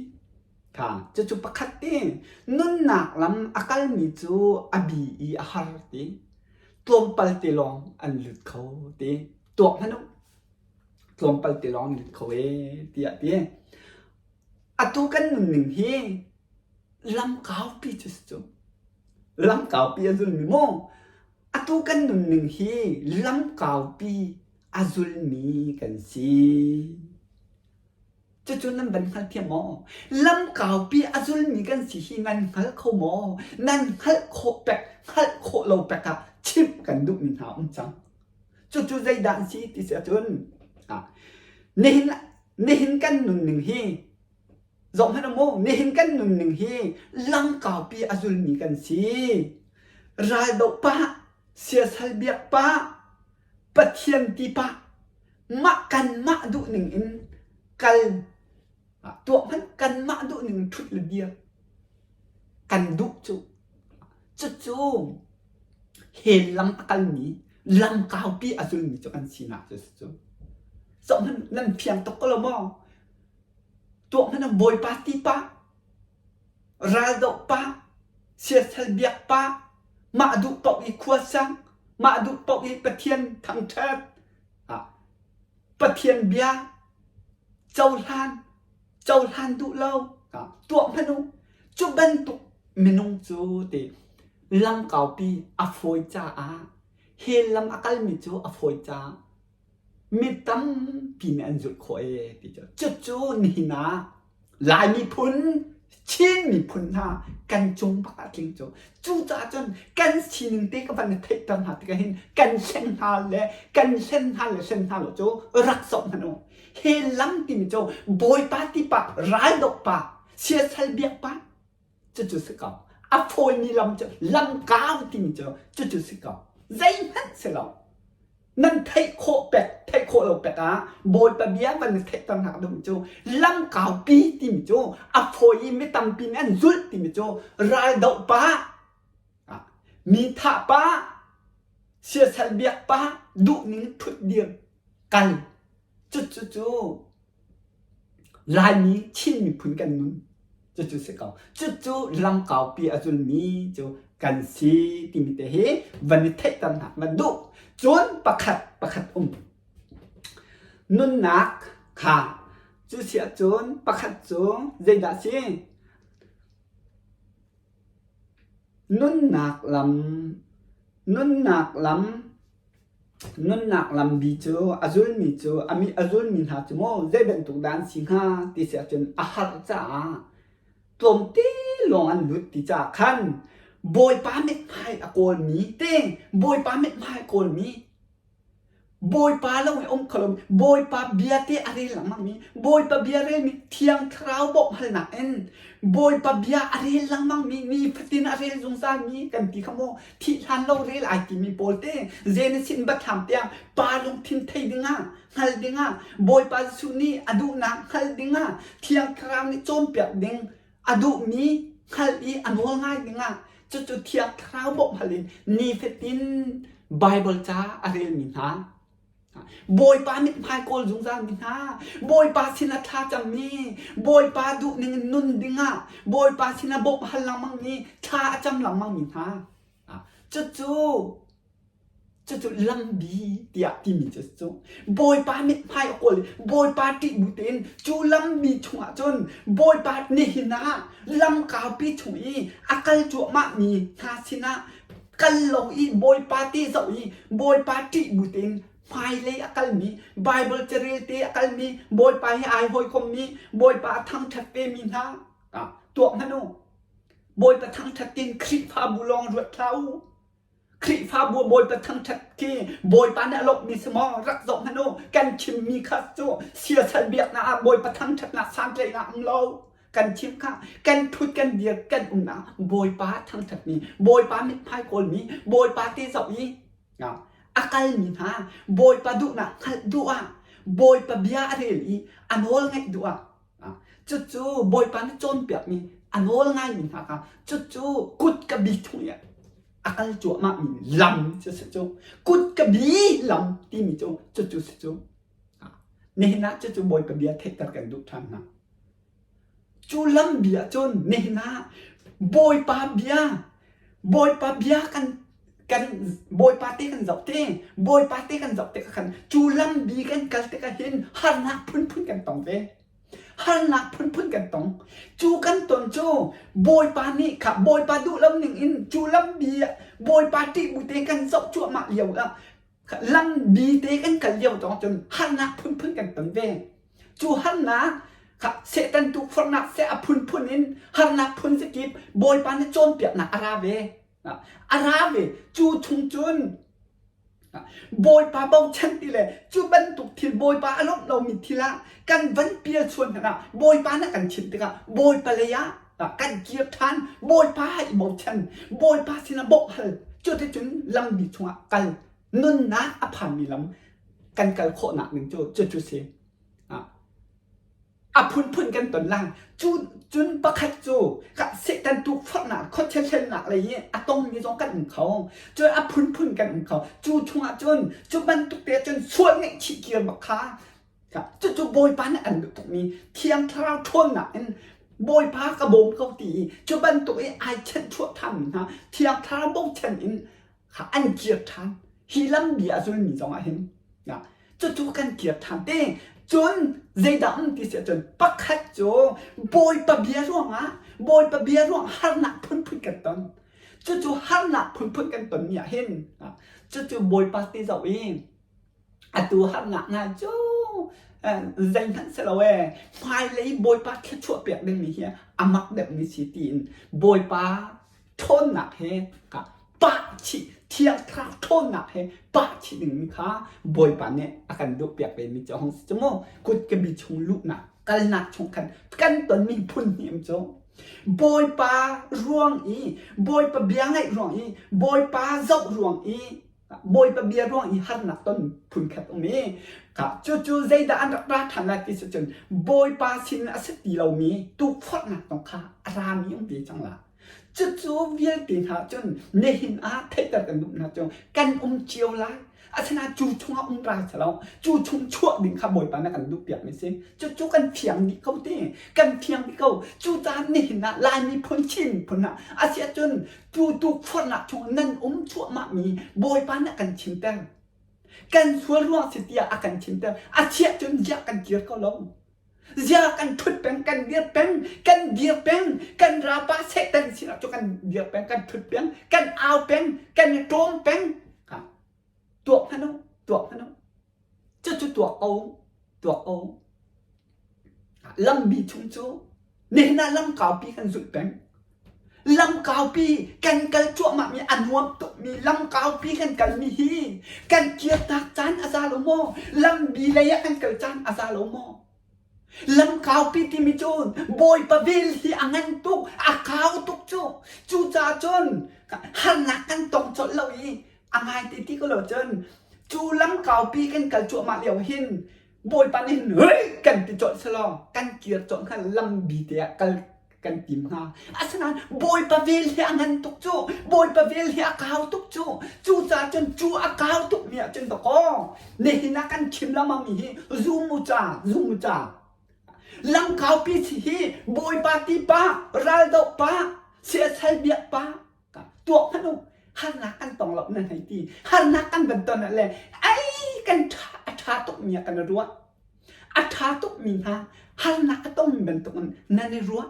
Kha cucu pakhat te nunnak lam a kalmi cu a bi i a har ti. Tlawmpal te lawng an lut kho ti. Tuak hmanh u. Tlawmpal te lawng an lut kho ee tiah ti. Atu kan nunning hi lam kaupi cu si cu. Lam kaupi a zulmi maw? Atu kan nunning hi lam kaupi a zulmi kan si. Cucu nan van hngalthiam maw? Lam kaupi a zulmi kan si hi nan hngal kho maw? Nan hngalh khawh pek, hngalh khawh lo pek ah chimh kan duhmi hna um cang. Cucu zeidah an si ti si ahcun nihin nihin kan nunning hi zoh hmanh mu nihin kan nunning hi lam kaupi a zulmi kan si. Raldoh pah, siasal biak pah, Pathian ti pah, mah kanmah duhning in kal tuah hmanh kanmah duhning in ṭhut le dir kan duh cu. Cucu hell lam a kalmi lam kaupi a zulmi cu kan sinak cu si cu. Zohhmanh nan fiang tuk ko lo maw? Tuah hmanh ah Bawipa ti pah, raldoh pah, siasal biak pah, mah duh paoh i khua sang, mah duh paoh i Pathian thangṭhat, Pathian bia cohlan, cohlan duh lo, tuah hmanh u. Cu bantuk minung cu ti lam kaupi a fawi caah hell lam a kalmi cu a fawi caah mi tampi nih an zulh khawh ee ti cu. Cucu nihin ah Lai miphun, Chin miphun hna kan cung bak ah tling cu. Cucaah cun kan sining te ka van i theihter hna tikah hin kan hlen hna le kan hlen hna le hlen hna lo cu rak zoh hmanh u. Hi lam timi cu Bawipa ti pah, raldoh pah, siasal biak pah, cucu si ko. A fawimi lam cu lam kau timi cu cucu si ko. Zeihmanh si lo. Nan theih khawh pek, theih khawh lo pek ah Bawipa bia van i theihter hna ding cu lam kaupi timi cu a fawi i mi tampi nih an zulh timi cu raldoh pah, mi thah pah, siasal biak pah, duhning ṭhut dir kal. Cucu cu Laimi Chin miphun kan nun. Cucu si ko. Cucu lam kaupi a zulmi cu kan si timi te hi van i theihter hna van duh. Cun pakhat pakhat um. Nunnak kha cu si ahcun pakhat cu zeidah si? Nunnak lam nunnak lam Nunnak lambi cu a zulmi cu a zulmi hna cu maw zei bantuk dah an si hnga ti si ahcun a har caah tlawmte lawng an lut ti caah khan Bawipa mithmai a kawlmi te Bawipa mithmai a kawlmi Bawipa lo i um kho lomi Bawipa bia te a rel lengmangmi Bawipa bia relmi Thiang Thlarau bawmhhalnak in Bawipa bia a rel lengmangmi nifatin a rel zungzalmi kan ti kha maw thih hlan lo rel ai timi pawl te Genesis in Biathlam tiang pa lungthin thei dingah hngal dingah Bawipa Jesuh nih a duhnak hngal dingah Thiang Thlarau nih cawnpiak ding a duhmi hngalh i a nawl ngai dingah cucu Thiang Thlarau bawmhhal in nifatin Bible ca a relmi hna Bawipa mithmai kawl zungzal mi hna, Bawipa sinah thlacammi, Bawipa duhning in nun dingah Bawipa sinah bawmh hal lengmangmi, thla a cam lengmangmi hna. Cucu cucu lambi tiah timi cu cu Bawipa mithmai a kawl i Bawipa ṭih bu tein cu lambi chungah cun Bawipa nihin ah lam kaupi chung i a kal cuahmahmi hna sinah kal lo i Bawipa te zoh i Bawipa ṭih bu tein hmailei a kalmi Baibal carel te a kalmi Bawipa he ai hawikommi Bawipa a thangṭhat vemi hna tuah hmanh u. Bawipa thangṭhat tin Khrihfabu lawng ruat hlah u. Khrihfabu Bawipa thangṭhat khi Bawipa nih a lawmhmi si maw? Rak zoh hmanh u. Kan chimmi kha cu siasal biaknak ah Bawipa thangṭhatnak santlaihnak um lo. Kan chim kha kan ṭhut kan dir kan umnak Bawipa thangṭhatmi, Bawipa mithmai kawlmi, Bawipa te zoh i a kalmi hna Bawipa duhnak hngalh duh ah Bawipa bia a rel i a nawl ngaih duh ah cucu Bawipa nih cawnpiakmi A nawl ngaimi hna kha cucu kut ka bi chung i a kal cuahmahmi lam cu si cu. Kut ka bi lam timi cu cucu si cu. Nihin ah cucu Bawipa bia theihter kan duh ṭhan hna. Cu lam bia cun nihin ah Bawipa bia Bawipa bia kan kan Bawipa te kan zoh te Bawipa te kan zoh te khan cu lam bi kan kal tikah hin harnak phunphun kan tong ve. Harnak phunphun kan tong. Cu kan ton cu Bawipa nih kha Bawipa duh lo ning in cu lam bi ah Bawipa ṭih bu te kan zoh cuahmah lio ah lam bi te kan kal lio tong cun harnak phunphun kan ton ve. Cu harnak kha Satan tukforhnak seh a phunphun in harnak phun zakip Bawipa nih cawnpiaknak a ra ve. A ra ve. Cu chung cun Bawipa bochan ti le cu bantuk thil Bawipa a lawmh lomi thil ah kan van pial chuan hmanh ah Bawipa nih a kan chimh tikah Bawipa lei ah kan kir ṭhan. Bawipa ha i bochan. Bawipa sinah bawmh hal. Cuticun lambi chungah kal nunnak a phanmi lam kan kal khawhnak ding cu cucu si. A phunphun kan ton lai. Cu cun pakhat cu Satan tukforhnak, khuachia hlennak lei i a tongmi zong kan um kho. Cun a phunphun kan um kho. Cu chungah cun cu bantuk te cun sual ngaihchih kir bak kha cucu Bawipa nih an duh tukmi Thiang Thlarau ṭhawnnak in Bawipa ka bawm ko ti i cu bantuk i ai chanhchuah ṭhanmi hna Thiang Thlarau bochan in kha an kir ṭhan. Hi lambi a zulmi zongah hin cucu kan kir ṭhan te. Cun zeidah um ti si ahcun pakhat cu Bawipa bia ruangah Bawipa bia ruang harnak phunphun kan ton. Cucu harnak phunphun kan tonmi ah hin cucu Bawipa ti zoh i atu harnak hna cu zeihmanh si lo ee hmailei Bawipa thluachuah pek dingmi hi a mak deuhmi si tiin Bawipa ṭhawnnak he pah chih Thiang Thlarau ṭhawnnak he pah chih dingmi kha Bawipa nih a kan duh piak vemi cu a hung si cu mu kut ka bi chung luhnak kalnak chung khan kan tonmi phun hnih cu Bawipa ruang i Bawipa bia ngaih ruang i Bawipa zoh ruang i Bawipa bia ruang i harnak ton phunkhat um i cucu zeidah an rak ra ṭhan lai ti si cun Bawipa sin a si ti lomi tukforhnak zong kha a rami um ve cang la. Cucu vialte hna cun nihin ah theihter kan duh hna cu kan um cio lai. Asinain cu chungah um rai si lo. Cu chung chuah ding kha Bawipa nih a kan duhpiakmi si. Cucu kan fiang dih ko ti. Kan fiang dih ko. Cucaah nihin ah Lai miphun Chin miphun ah asiahcun cu tukforhnak chung nan um cuahmahmi Bawipa nih a kan chimter. Kan sual ruang si tiah a kan chimter. A chiahcun ziah kan kir ko lo. Ziah kan ṭhut peng, kan dir peng, kan dir peng, kan rapa Satan sinah cu kan dir peng, kan ṭhut peng, kan au peng, kan i ṭawm peng. Tuak hmanh u, tuak hmanh u. Cucu tuak ko, tuak ko. Lambi chung cu nihin ah lam kaupi kan zulh peng. Lam kaupi kan kal cuahmahmi a nuam tukmi lam kaupi kan kalmi hi kan kirtak caan a za lo maw? Lambi lei ah kan kal caan a za lo maw? Lam kaupi timi cu Bawipa vel hi a ngan tuk, a kau tuk cu. Cucaah cun harnak kan tong colh lo i a ngai te ti ko lo cun cu lam kaupi kan kal cuahmah lio hin Bawipa nih hin hei kan ti colh selaw kan kir colh hnga lambi te ah kal kan tim hnga. Asinain Bawipa vel hi a ngan tuk cu, Bawipa vel hi a kau tuk cu. Cucaah cun cu a kau tukmi ah cun dakaw nihin ah kan chim lengmangmi hi zum u ca, zum u ca. Lam kaupi si hi Bawipa ti pa, raldoh pa, siasal biak pa, tuak hmanh u harnak kan tong lo nan hei ti harnak kan van ton ah le ai kan ṭha a ṭha tukmi ah kan i ruah a ṭha tukmi hna harnak a tongmi bantukin nan i ruah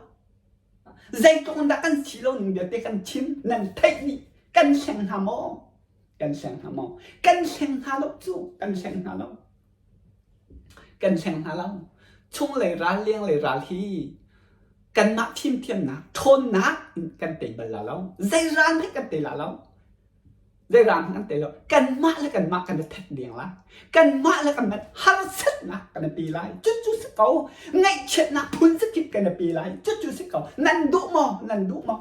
zeitluk in dah kan si lo ning vialte kan chim nan theih dih kan hleng hna maw kan hleng hna maw kan hleng hna lo cu kan hleng hna lo kan hleng hna lo chunglei ral lenglei ral hi kanmah fimthiamnak ṭhawnnak in kan tei bal la lo zei ral hmanh kan tei la lo zei ral hmanh kan tei lo kanmah le kanmah kan i that deng lai kanmah le kanmah harsatnak kan i pe lai cucu si ko ngaihchiatnak phun zakip kan i pe lai cucu si ko nan duh maw nan duh maw?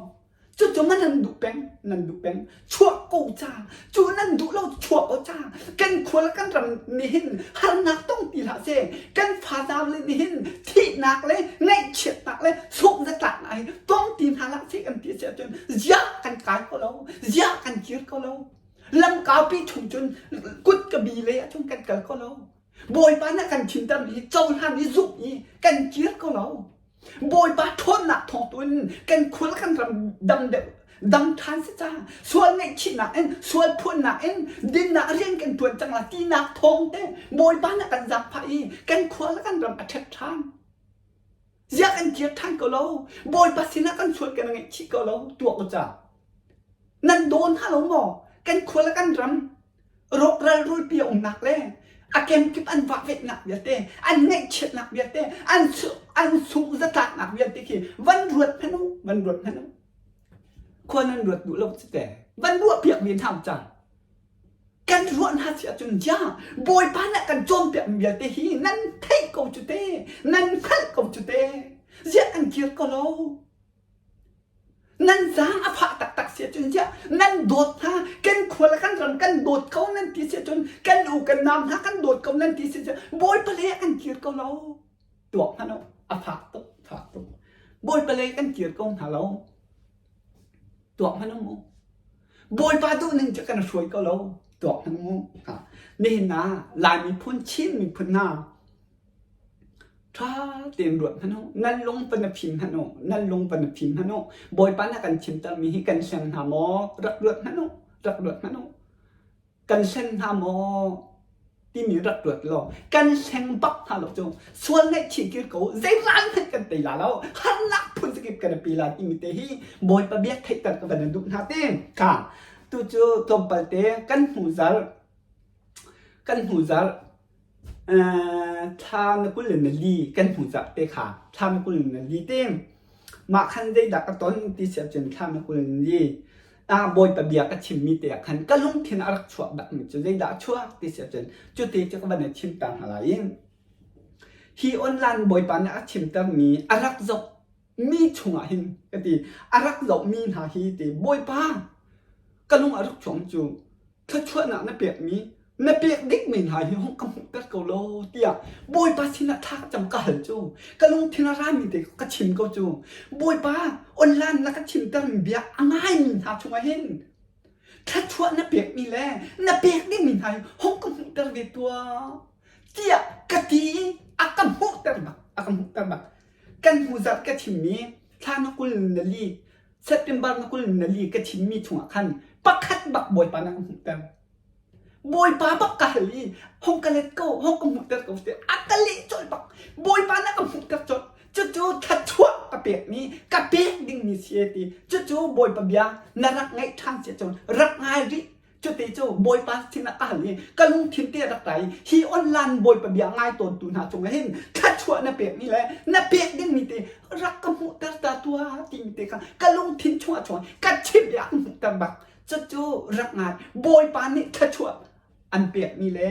Cucu ma nan duh peng, nan duh peng. Chuah ko ca. Cu nan duh lo chuah ko ca. Kan khua le kan ram nihin harnak tong ti hlah seh. Kan fanau le nihin thihnak le ngaihchiatnak le sungh-zatlaknak hi tong ti hna hlah seh kan ti a si ahcun ziah kan kai ko lo, ziah kan kir ko lo. Lam kaupi chung cun kut ka bi lei ahcun kan kal ko lo. Bawipa nih a kan thimtermi hi cohlan i zumh i kan kir ko lo. Bawipa ṭhawnnak thawng tu in kan khul kan ram dam deuh dam ṭhan si ca sual ngaihchihnak in sual phuannak in dinnak rian kan ṭuan cang la tinak thawng te Bawipa nih kan zaangfah i kan khua le kan ram a ṭhet ṭhan. Ziah kan kir ṭhan ko lo Bawipa sinah kan sual kan ngaihchih ko lo tuah ko ca. Nan daw hna lo maw? Kan khua le kan ram rawkral rulpi a umnak le a kemkip an vahveihnak vialte, an ngaihchiatnak vialte, an an sungh zatlaknak vialte khi van ruat hmanh u, van ruat hmanh u. Khua nan ruat duh lo cu te. Van ruah piak mi hna cang. Kan ruah hna si ahcun ja Bawipa nih kan cawnpiak mi vialte hi nan theih ko cu te, nan hngalh ko cu te. Ziah kan kir ko lo. Nan zaang a fah taktak si ahcun ziah nan dawt hna kan khua le kan ram kan dawt ko nan ti si ahcun kan u kan nau hna kan dawt ko nan ti si ahcun Bawipa lei ah kan kir ko lo tuak hmanh u a fak tuk fak tuk Bawipa lei kan kir ko hna lo tuak hmanh u mu Bawipa duh ning cu kan hruai ko lo tuak hmanh mu ha nihin ah Lai miphun Chin miphun hna Ṭha tein ruat hmanh u. Nan lung van a fim hmanh u. Nan lung van a fim hmanh u. Bawipa nih a kan chimtermi hi kan hleng hna maw? Rak ruat hmanh u. Rak ruat hmanh u. Kan hleng hna maw? Timi rak ruat law kan hleng bak hna lo cu sual ngaihchih kir ko zei ral hmanh kan tei la lo harnak phun zakip kan pi la timi te hi Bawipa bia theihter ka van duh hna te ka tu cu tlawmpal te kan hnu zarh kan hnu zarh Thla na 20 le na li kan hmu cak te kha thla na 20 le na li te mah khan zeidah ka ton ti si ahcun thla na 20 le na li ah Bawipa bia ka chimmi te ah khan ka lungthin a rak chuak bakmi cu zeidah a chuak ti si ahcun cuti cu ka van i chim ta hna lai i hi online Bawipa nih a chimtermi a rak zoh mi chungah hin ka ti a rak zohmi hna hi ti Bawipa ka lung a rak chuang cu thluachuahnak na pekmi na pek dingmi hna hi hung ka hmuhter ko law tiah Bawipa sinah thla ka cam ka hal cu ka lungthin a rami te ka chim ko cu Bawipa online na ka chimtermi bia a ngaimi hna chungah hin thluachuah na pekmi le na pek dingmi hna hi hung ka hmuhter ve tuah tiah ka ti i a ka hmuhter bak a ka hmuhter bak kan hnu zarh ka chimmi thla na 20 na li September na 20 na li ka chimmi chungah khan pakhat bak Bawipa na ka hmuhter. Bawipa bak ka hal i hong ka let ko, hong ka hmuhter ko ti a ka leh colh bak. Bawipa na ka hmuhter colh. Cucu thluachuah ka pekmi, ka pek dingmi si e ti. Cucu Bawipa bia na rak ngaih ṭhan si ahcun rak ngai rih. Cuti cu Bawipa sinah ka hal i ka lungthin te rak ra i hi online Bawipa bia ngai tawntu hna cungah hin thluachuah na pekmi le na pek dingmi te rak ka hmuhter ta tuah timi te kha ka lungthin chungah chuang ka chimh i a ka hmuhter bak. Cucu rak ngai. Bawipa nih thluachuah an pekmi le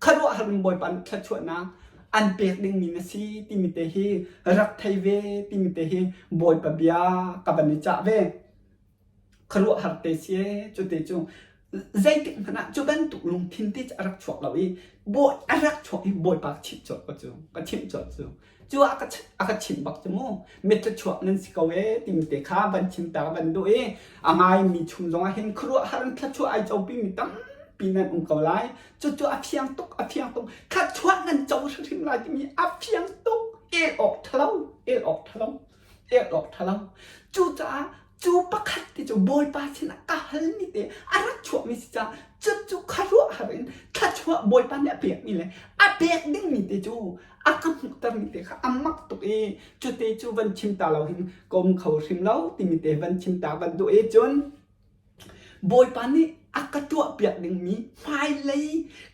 khuaruahhar in Bawipa nih thluachuahnak an pek dingmi na si timi te hi rak thei ve timi te hi Bawipa bia ka van i cah ve. Khuaruahhar te si ee cu te cu zeitik hmanh ah cu bantuk lungthin te cu a rak chuak lo i bawi a rak chuak i bawipa ka chimh colh ko cu ka chimh colh cu cu a ka a ka chimh bak cu mu mitthluachuak nan si ko ee timi te kha van chim ta ka van duh i a ngaimi chung zongah hin khuaruahhar in thluachuah ai copi mi tampi nan um ko lai cucu a fiang tuk a fiang tuk thluachuah nan co hrimhrim lai timi a fiang tuk el awk ṭhalo el awk ṭhalo el awk ṭhalo cucaah Cu pakhat te cu Bawipa sinah ka halmi te a rak chuahmi si caah cucu khuaruahhar in thluachuah Bawipa nih a pekmi le a pek dingmi te cu a ka hmuhtermi te kha a mak tuk i cute cu van chim ta lo hin ka um kho hrim lo timi te van chim ta van duh i cun Bawipa nih a ka tuahpiak dingmi hmailei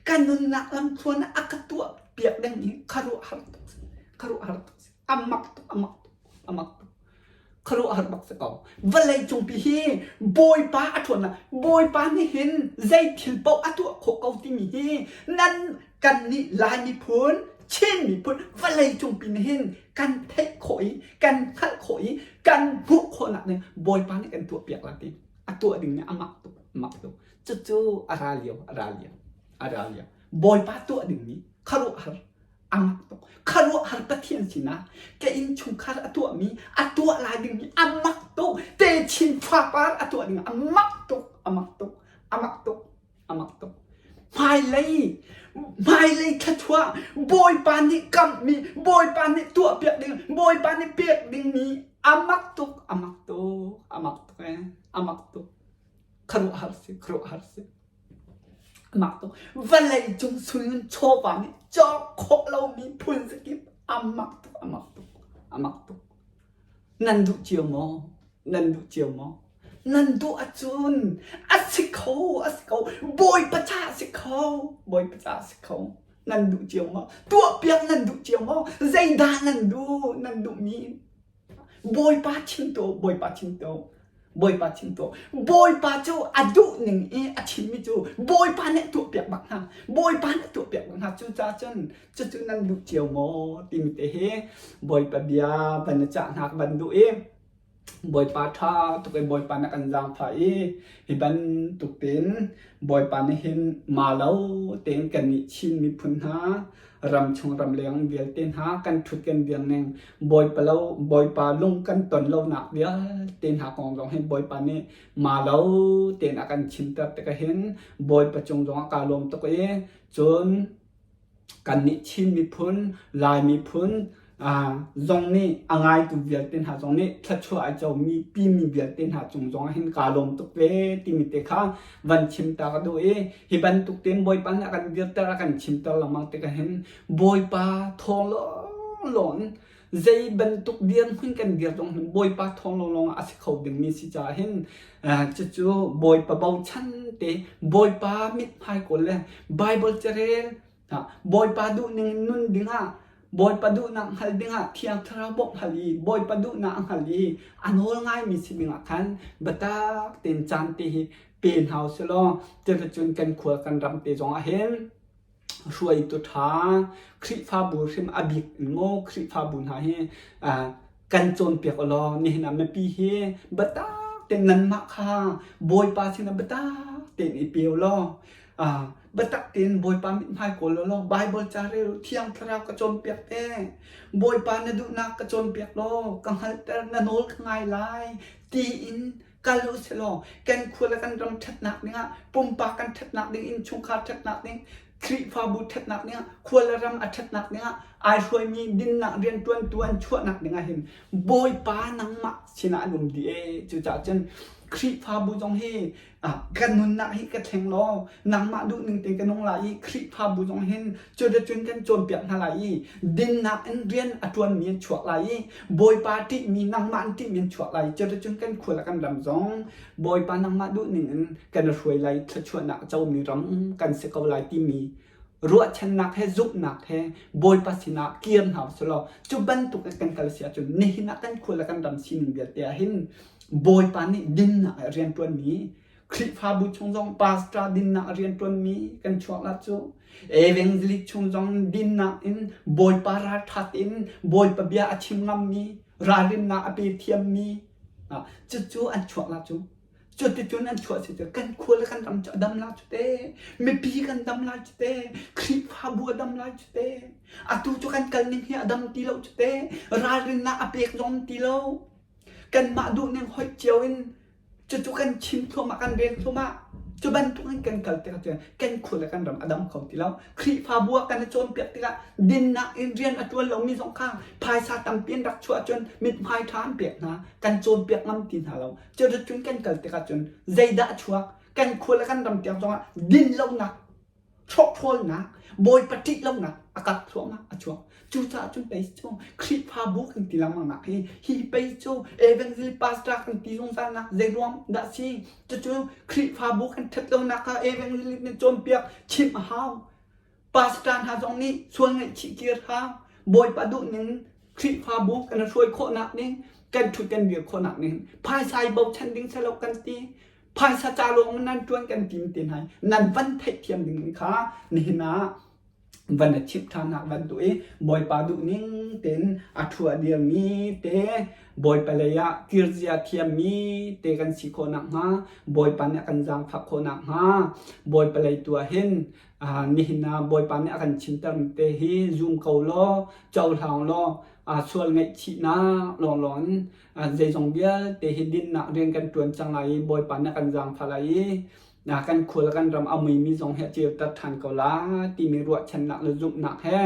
ka nunnak lamthluan ah a ka tuahpiak dingmi khuaruahhar tuk khuaruahhar tuk a mak tuk a mak tuk a mak tuk khuaruahhar bak si ko. Vawlei cungpi hi Bawipa a ṭhawnnak Bawipa nih hin zei thil paoh a tuah khawh ko timi hi nan kannih Lai miphun Chin miphun vawlei cungpi nih hin kan theih khawh i kan hngalh khawh i kan hmuh khawhnak ding Bawipa nih kan tuahpiak lai ti a tuah ding nih a mak tuk a mak tuk. Cucu a ra lio a ra lio a ra lio. Bawipa tuah dingmi khuaruahhar a mak tuk. Khuaruahhar Pathian sinah ka innchungkhar a tuahmi a tuah lai dingmi a mak tuk. Techin fapar a tuah ding a mak tuk a mak tuk a mak tuk a mak tuk. Hmailei hmailei thluachuah Bawipa nih kamhmi Bawipa nih tuahpiak ding Bawipa nih pek dingmi a mak tuk a mak tuk a mak tuk ee a mak tuk. Khuaruahhar si khuaruahhar si. A mak tuk. Vawlei cung sungin chawva nih cawk khawh lomi phun zakip a mak tuk a mak tuk a mak tuk. Nan duh cio maw? Nan duh cio maw? Nan duh ahcun a si kho a si kho Bawipa ca a si kho Bawipa ca a si kho. Nan duh cio maw? Tuahpiak nan duh cio maw? Zeidah nan duh? Nan duhmi Bawipa chim tuah, Bawipa chim tuah, Bawipa chim tuah. Bawipa cu a duh ning i a chimmi cu Bawipa nih a tuahpiak bak hna. Bawipa nih a tuahpiak bak hna. Cucaah cun cucu nan duh cio maw timi te hi Bawipa bia van i cah hna ka van duh i Bawipa ṭha tuk i Bawipa nih a kan zaangfah i hi bantuk tein Bawipa nih hin ma lo tein kannih Chin miphun hna ramchung ramleng vialte hna kan ṭhut kan dir ning Bawipa lo Bawipa lung kan ton lonak vialte hna kong zong hi Bawipa nih ma lo tein a kan chimter tikah hin Bawipa cung zongah kaa lawm tuk i cun kannih Chin miphun, Lai miphun zong nih a ngaitu vialte hna zong nih thluachuah ai comi pimi vialte hna cung zong ah hin kaa lawm tuk ve timi te kha van chim ta ka duh i hi bantuk tein Bawipa nih a kan dirter a kan chimter lengmang tikah hin Bawipa thawng lawnglawng in zei bantuk dirhmun kan dir zong hin Bawipa thawng lawnglawng ah a si kho dingmi si caah hin cucu Bawipa bochan te Bawipa mithmai kawl le Bible carel Bawipa duhning in nun dingah Bawipa duhnak hngal dingah Thiang Thlarau bawmh hal i Bawipa duhnak a hngal i a nawl ngaimi si dingah khan biatak tein caan te hi pe hna usih law cuticun kan khua kan ram te zongah hin hruaitu ṭha Khrihfabu hrim a bik in maw Khrihfabu hna hi kan cawnpiak u law nihin ah mipi hi biatak tein nanmah kha Bawipa sinah biatak tein i pe u law biatak tein Bawipa mithmai kawl u law Baibal ca rel u Thiang Thlarau ka cawnpiak te Bawipa na duhnak ka cawnpiak law ka hngalhter na nawl ka ngai lai tiin kal u sih law kan khua le kan ram ṭhatnak dingah pumpak kan ṭhatnak ding innchungkhar ṭhatnak ding Khrihfabu ṭhatnak dingah khua le ram a ṭhatnak dingah ai hruaimi dinnak rianṭuantu an chuahnak dingah hin Bawipa nangmah sinah an um dih ee cucaah cun Khrihfabu zong hi ka nunnak hi ka thleng law nangmah duhning tein ka nung lai i Khrihfabu zong hin cuticun kan cawnpiak hna lai i dinnak in rian a ṭuanmi an chuak lai i Bawipa ṭihmi nangmah an ṭihmi an chuak lai cuticun kan khua le kan ram zong Bawipa nangmah duhning in kan hruai lai thluachuahnak a comi ram kan si ko lai timi ruahchannak he zumhnak he Bawipa sinah kir hna usih law cu bantuk in kan kal si ahcun nihin ah kan khua le kan ram sining vialte ah hin Bawipa nih dinnak ah rianṭuanmi Khrihfabu chung zong pastor dinnak a rianṭuanmi kan chuak la cu evangelist chung zong dinnak in Bawipa ralṭhat in Bawipa bia a chim ngammi ralrinnak a pe thiammi cucu an chuak la cu cuticun an chuah si cu kan khua le kan ram cu a dam la cu te mipi kan dam lai cu te Khrihfabu a dam lai cu te atu cu kan kal ning hi a dam ti lo cu te ralrinnak a pek zong ti lo kanmah duhning hoih cio in Cucu kan chim thluahmah, kan rel thluahmah. Cu bantuk in kan kal tikah cun kan khua le kan ram a dam kho ti lo. Khrihfabu ah kan i cawnpiak tikah dinnak in rian a ṭuan lomi zong kha phaisa tampi in rak chuah cun mithmai ṭha an pek hna. Kan cawnpiak ngam ti hna lo. Cuticun kan kal tikah cun zeidah a chuak? Kan khua le kan ram tiang zongah din lonak hrawkhrawlnak, Bawipa ṭih lonak a karh thluahmah a chuak. Cucaah cun pei cu Khrihfabu kan ti lengmang nak hi hi pei cu evangelist pastor kan ti zungzal nak zei ruang dah si? Cucu Khrihfabu kan ṭhat lonak kha evangelist nih cawnpiak chimh a hau. Pastor hna zong nih sual ngaihchih kir hau. Bawipa duhning Khrihfabu kan hruai khawhnak ding, kan ṭhut kan dir khawhnak ding phaisa i bochan ding selo kan ti. Phaisa ca lawng nan ṭuan kan tim te hna nan van theihthiam ding kha nihin ah. Van a chimh ṭhannak van duh i Bawipa duhning tein a ṭhu a dirmi te Bawipa lei ah kirzia thiammi te kan si khawh nakhnga Bawipa nih a kan zaangfah khawh nakhnga Bawipa lei tu ah hin nihin ah Bawipa nih a kan chimtermi te hi zum ko law cohlang law sual ngaihchihnak lawnglawng in zeizong vialte hi dinnak rian kan ṭuan cang lai i Bawipa nih a kan zaangfah lai i kan khua le kan ram a muimi zong hi a ceuter ṭhan ko lai timi ruahchannak le zumhnak he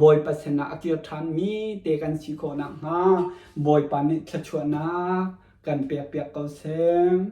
Bawipa sinah a kir ṭhanmi te kan si khawh nakhnga Bawipa nih thluachuahnak kan pekpiak ko seh.